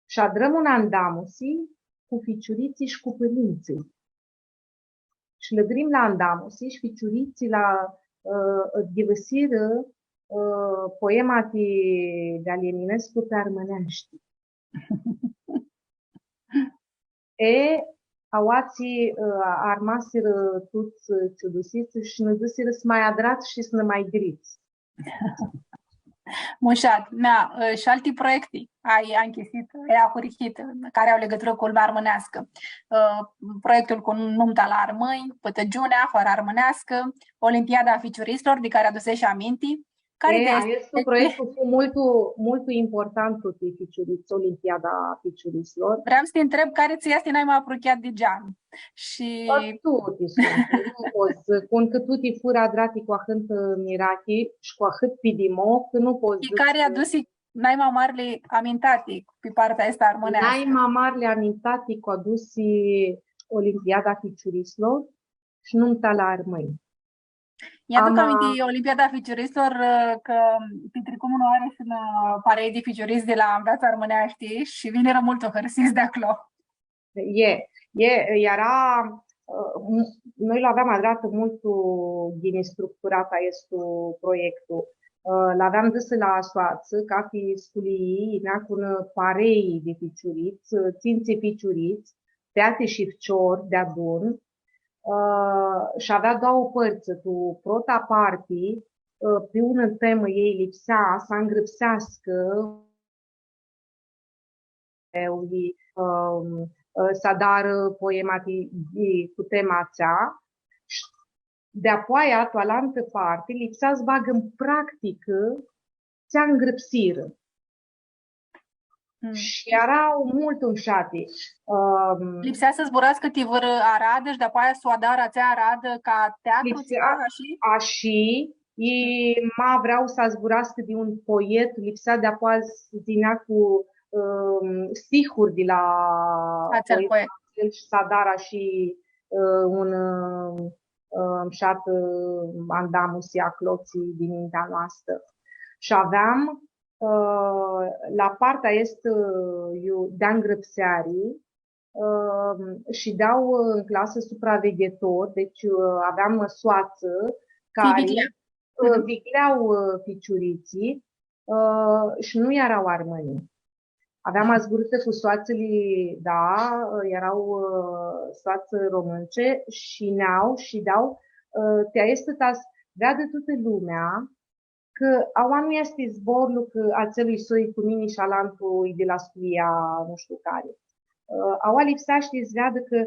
Shi adrãm unã andamusi cu ficiuritslji shi cu pãrintsãlj. Shi lã grim la andamusi shi ficiuritslji la, ã, ghivãsirã, ã, poema ti, di al Eminescu pi armãneashti. E, aoatsi, ã, armasirã tuts, ã, ciudusits shi nã dzãsirã s-ma adrats shi s-nã ma grits. Mushat, na, ã, shi alti proiecti ai anchisitã, ai ahurhitã, cari au ligãturã cu lumea armãneascã. Ã, proiectul cu Numta la Armãnj, Pãtãgiunea, Hoara Armãneascã, Olimpiada a Ficiuritslor, di cari aduseshi aminti, cari... E, aestu proiectu fu multu, multu importantu ti ficiurits, Olimpiada a Ficiuritslor. Vream s-ti ntreb cari tsã easti naima aprucheat di gean. Shi... Ã, tuti suntu, nu pot s-dzãc, cã tuti furã adrati cu ahãntã mirachi shi cu ahãt pidimo, cã nu pot s-dzãc. Shi cari adusi naima marli amintati pi partea aestã armãneascã? Naima marli amintati cu adusi Olimpiada a Ficiuritslor shi Numta la Armãnj. Nj-aduc aminti Olimpiada a Ficiuritslor, ã, cã pitricum unãoarã shi unã parei di ficiurits di la Nveatsã Armãneashti shi vinirã multu hãrsits di aclo. E, e, eara, ã, m-, noi lu aveam adratã multu ghini structurat aestu proiectu. Ã, lu aveam dzãsã la soatsã, cathi sculii yinea cu unã parei di ficiurits, tsintsi ficiurits, feati shi ficiori deadun, ã, shi avea doauã pãrtsã. Tu prota parti, ã, pi unã temã elj lipsea s-angrãpseascã, ã, ã, s-adarã poema ti, di, cu tema atsea. Shi deapoaia, tu alantã parti, lipsea s-bagã tu practicã tsi angrãpsirã. Mm. Shi eara multu mushati. Ãm, lipsea s-zburascã ti vãrã aradã shi dapoaia s-u adarã atsea aradã ca teatru, lipsea, tsiva, ashi? Ashi, i ma vrea s-zburascã di un poet, lipsea dapoaia s-yinea cu, ãm, stihuri di la atsel poet, poet. Shi s-adarã shi, ã, un, ã, ã, mushat, ã, andamusi aclotsi di nintea noastrã. Shi aveam, ã, la partea aestã, ã, iu, di angrãpseari, ã, shideau, ã, tu clasã supraveghetori, deci, ã, aveam soatsã cari, ã, viglea, ã, ficiuritslji, ã, shi nu eara armãnj. Aveam azburãtã cu soatsãli, da, eara, ã, soatsã romãnce shi yinea shi dea, ã, ti aestã ta s-veadã tutã lumea cã aua nu easti zborlu cã atselui soi cu mini shi alantu-i di la sculia nu shtiu cari. Ã, aua lipseashti s-veadã cã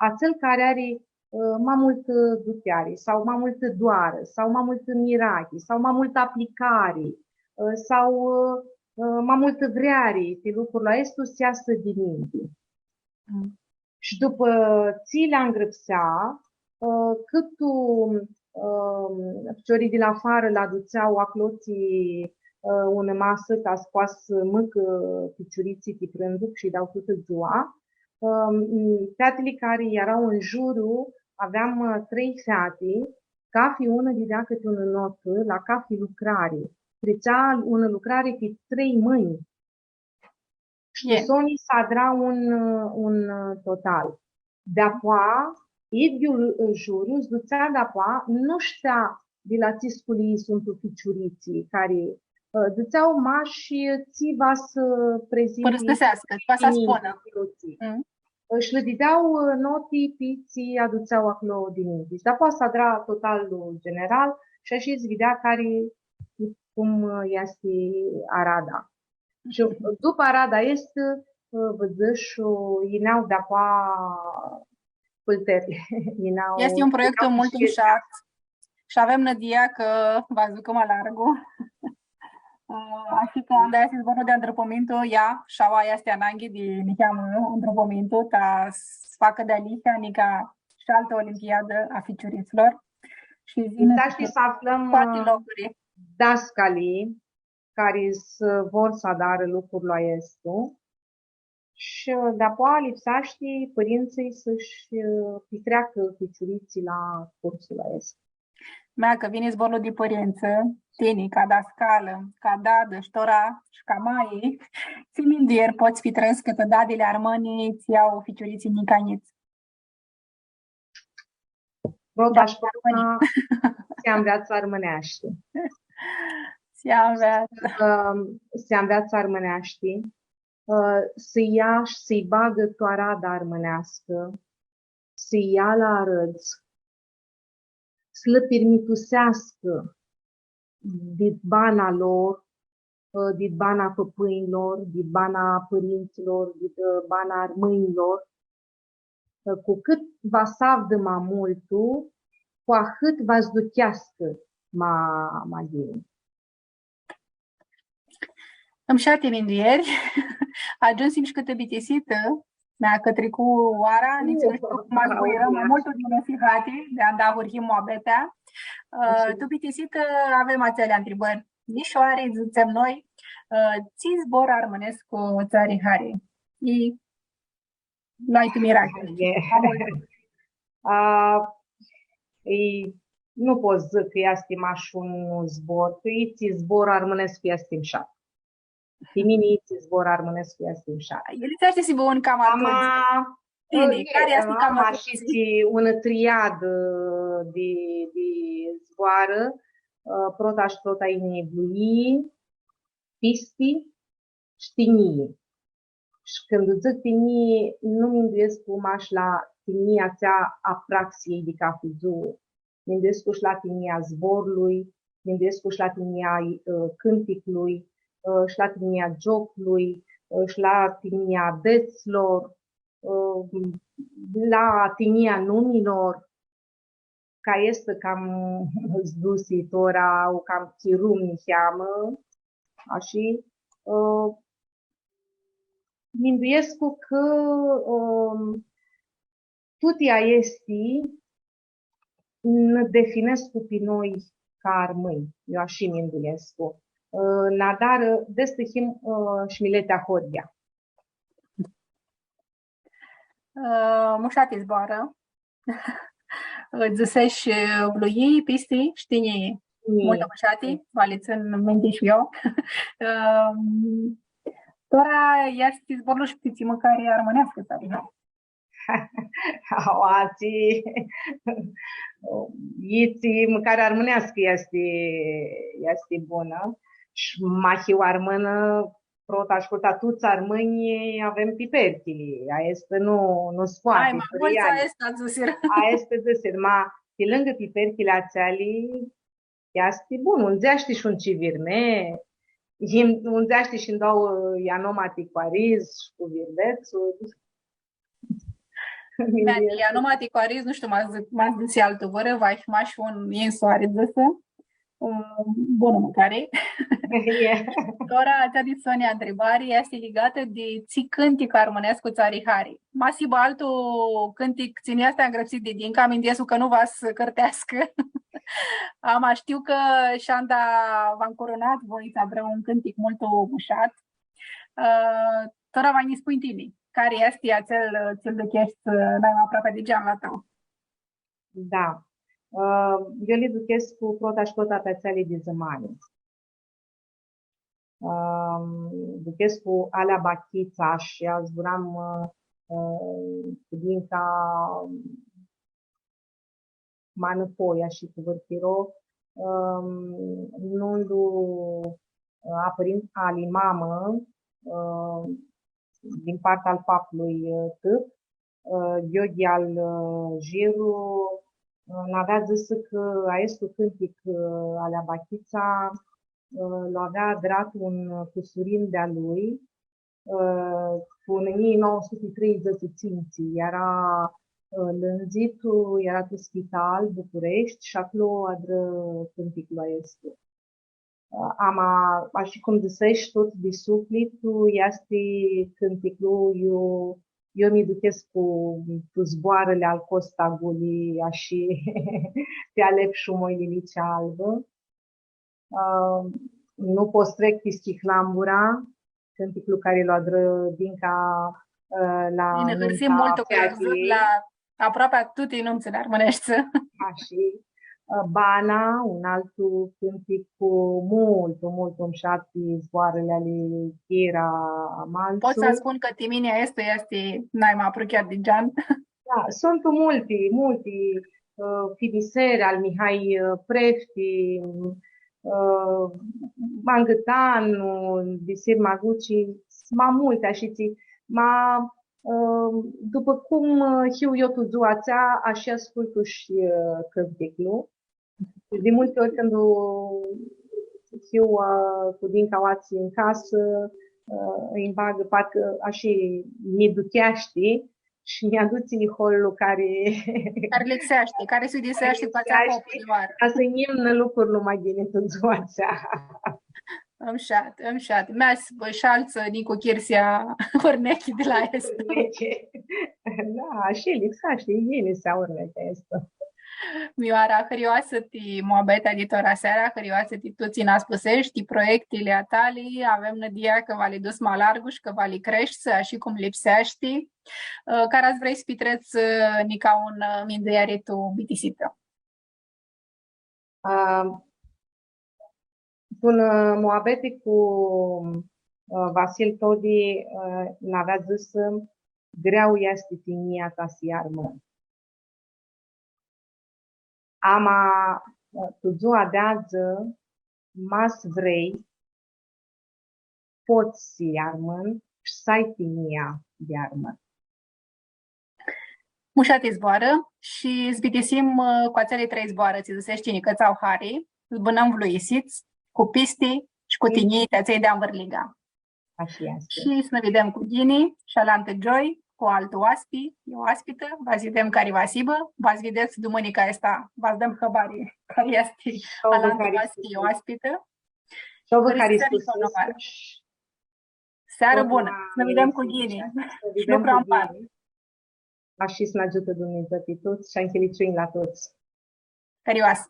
atsel cari ari, ã, ma multã duteari sau ma multã doarã sau ma multã mirachi sau ma multã aplicari, ã, sau, ã, ma multã vreari ti lucrul aestu s-easã di minti. Mm. Shi dupã tsi li angrãpsea, ã, cãtu, ã, ficiorlji di la afarã li adutsea aclotsi, ã, unã masã ca s-poatã s-mãcã ficiuritslji ti prãndzu shi dau tutã dzua. Ã, featili cari eara tu jurã, aveam, ã, trei feati, cafi unã didea cãti unã notã la cafi lucrari. Tritsea unã lucrari ti trei mãnj. Shi soni s-adra un, un, ã, total. Di-apoa, idyiul, ã, juriu s-dutsea di-apoa, nu shtea di la tsi sculii suntu ficiuritslji, cari, ã, dutsea mash tsi va s-prezinti, pãrãstãseascã, tsi va s-spunã. Ficiuritslji. Mm. Shi lã didea, ã, noti pi tsi adutsea aclo di minti. Shi di-apoa s-adra totalul general shi ashi s-videa cari, cum, ã, easti arada. Shi dupã arada aestã, ã, vã dzãsh, ã, yinea di-apoa pãlteri. Yinea, easti un proiectu multu mushat shi avem nãdia cã va s-ducã ma largu. Ã, ashi cã anda easti zborlu di andrupumintu, ia, shi aua easti ananghi di niheamã andrupumintu, ta s-facã dealihea, nica shi altã olimpiadã a ficiuritslor. Shi s-yinã, exact, shi s-aflãm, ã, toati locuri, dascalji cari s-vor s-adarã lucrul aestu. Shi, ã, di-apoa lipseashti pãrintsãlji s-shi, ã, pitreacã ficiuritslji la cursul aestu. Mea, cã vini zborlu di pãrintsã, tini, ca dascalã, ca dadã, shi tora, shi ca maie, tsi minduieri pots s-trãdz cãtrã dadili armãni tsi au ficiuritslji nica njits? Prota, da, shi prota, s-anveatsã armãneashti. S-anveatsã. Ã, s-anveatsã armãneashti, ã, s-lja shi s-lji bagã tu arada armãneascã, s-lja la arãdz, s-lã pirmituseascã di bana lor, ã, di bana pãpãnjlor, di bana pãrintsãlor, di, ã, bana armãnjlor, ã, cu cãt va s-avdã ma multu, cu ahãt va s-ducheascã ma, ma ghini. Mshati minduieri. Agiumsim shi cãtã bitisitã, mea, cã tricu oara, nitsi nu shtiu cum azbuirãm, ma multu di unã sihati, di anda ahurhim muabetea. Ã, tu bitisitã avem atseali ntribãri. Nishoari, dzãtsem noi, ã, tsi zbor armãnescu tsã ari hari? I Lai tu mirachi. E. Amor. A, e, nu pot s-dzãc cã easti mash un zbor, cã itsi zbor armãnescu easti mshat. Ti mini itsi zbor armãnescu easti mshat. El easti s-hibã un cama atumtsea. Ama, tini, e, cari easti cama atumtsea? Shi unã triadã di, di zboarã, ã, prota shi prota yini vluyii, pisti, shi tinjii. Shi cãndu dzãc tinjii, nu minduescu mash la tinjia atsea a praxiljei di cafi dzuã. Minduescu shi la tinjia a zborlui, minduescu shi la tinjia a, ã, cãnticlui, ã, shi la tinjia a gioclui, ã, shi la tinjia a detslor, ã, la tinjia a numilor. Ca easti cam s-dusi tora, u cam chirum niheamã, ashi, ã, minduescu cã, ã, tuti aesti nã definescu pi noi ca armãnj, eu ashi minduescu. Ã, nã adarã, di aestã him, ã, shi miletea ahoryea. Ã, mushati zboarã. Dzãsesh, ã, vluyii, pisti shi tinjii. Tinjii. Multu mushati, va li tsãn minti shi eu. Ã, tora easti zborlu shi pi tsi mãcari armãneascã tsã ari hari. Aoatsi, itsi, mãcarea armãneascã easti, easti bunã. Shi ma hiu armãnã, prota shi prota, tuts armãnjlji avem piperchili. Aestã nu, nu s-poati, ai, ma fãrã multsã eali. Aestã dzãsirã. Aestã dzãsirã, ma, pi lãngã piperchili atseali, easti bun, undzeashti shi un civirme, undzeashti shi ndauã, ã, anomati cu ariz shi cu virvetsu. Mea, di anomati cu ariz, nu shtiu, ma dzãc, ma dzãc altã vãrã, va hibã shi un insoari, dzãsã. Ã, bunã mãcari. E. Tora, atsea di soni ntribari easti ligatã di tsi cãntic armãnescu tsã ari hari. Ma s-hibã altu cãntic, tsi nu easti angrãpsit di Dinca, minduescu cã nu va s-cãrteascã. Ama shtiu cã shi anda v-ancurunat, voi s-adrã un cãntic multu mushat. Ã, tora va nji spunj tini, cari easti atsel, tsi-l ducheshti, ã, nai ma aproapi di gean la tãu? Da. Ã, eu li duchescu prota shi prota pi atseali di zãmani. Ãm, duchescu Alea Bachitsa shi azburam, ã, ã, cu Dinca ma nãpoi, ashi cu vãrchiro, ãm, nunlu, ã, a pãrin-, ali mamã, ã, din partea al paplu-i, ã, tãt, ã, Gheorghi al, ã, Jiru, ã, nj-avea dzãsã cã aestu cãntic, ã, Alea Bachitsa, ã, lu avea adrat un cusurin di-a lui, ã, tu unã njilji nauã suti treidzãts shi tsintsi, eara, ã, lãndzitu, eara tu spital, Bucureshti, shi aclo adrã cãnticlu aestu. Ama, ashi cum dzãsesh, tut di suflit, easti cãnticlu, eu, eu mi duchescu tu zboarãli al Costa Guli, ashi, ti Alep shi Moili Lici Albã. Ã, nu pot s-trec pisti Hlambura, cãnticlu cari lu adrã Dinca, ã, la nunta a featiljei. Bine, hãrsim multu cã lu avdzãm la aproapi tuti numtsãli armãneshti. Ashi. Ã, Bana, un altu cãntic cu multu, multu mushat pi zboarãli ali Ghira Amaltsu. Pot s-spun cã ti mini aestu easti nai ma aprucheat di gean. Da, suntu multi, multi, ã, Finiseri al Mihai, ã, Prefti, ã, Mangãtanu, Bisir Maguci, ma multi, ashitsi, ma, ã, dupã cum, ã, hiu eu tu dzua atsea, ashi ascultu shi, ã, cãnticlu. Di multi ori cãndu hiu, ã, cu Dinca aoatsi tu casã, ã, nj-bagã, parcã, ashi, mi ducheashti shi nj-adutsi nihollu cari, cari lipseashti, cari s-uidiseashti cu atsea, cari lipseashti, populioarã. Ca s-nj-imnã lucrul ma ghini tu dzua atsea. Mushat, mushat. Mea s-, bã, shi altsã nicuchiri s-ia urnechi di la aestã. Urnechi. Da, shi lipseashti, e ghini s-ia urnechi aestã. Mioara, hãrioasã ti muabetea di tora seara, hãrioasã ti tuts tsi nã spusesh, ti proiectili a tali, avem nãdia cã va li duts ma largu shi cã va li creshti, ashi cum lipseashti. Ã, cara s-vrei s-pitrets, ã, nica un, ã, mindueari tu bitisitã? Ã, tu unã, ã, muabeti cu, ã, Vasil Todi, ã, nj-avea dzãsã, greau easti tinjia ta s-hii armãn. Ama, ã, tu dzua di adzã, ma s-vrei, pots s-hii armãn shi s-ai tinjia di armãn. Mushati zboarã shi s-bitisim, ã, cu atseali trei zboarã, tsi dzãsesh tini cã tsã au hari, s-bãnãm vluisits, cu pisti shi cu tinjii ti atselj di anvãrliga. Ashi easti. Shi s-nã videm cu ghini shi alantã gioi, cu altu oaspi, eu oaspitã, va s-videm cari va s-hibã, va s-videts dumãnica aestã, va s-dãm hãbari cari easti alantu oaspi, eu oaspitã. Shi vã haristo. Searã bunã, s-nã videm cu ghini. Shi lucru amparã. Ashi s-nã agiutã Dumnidzã pi tuts shi anchiliciunj la tuts. Hãrioasã.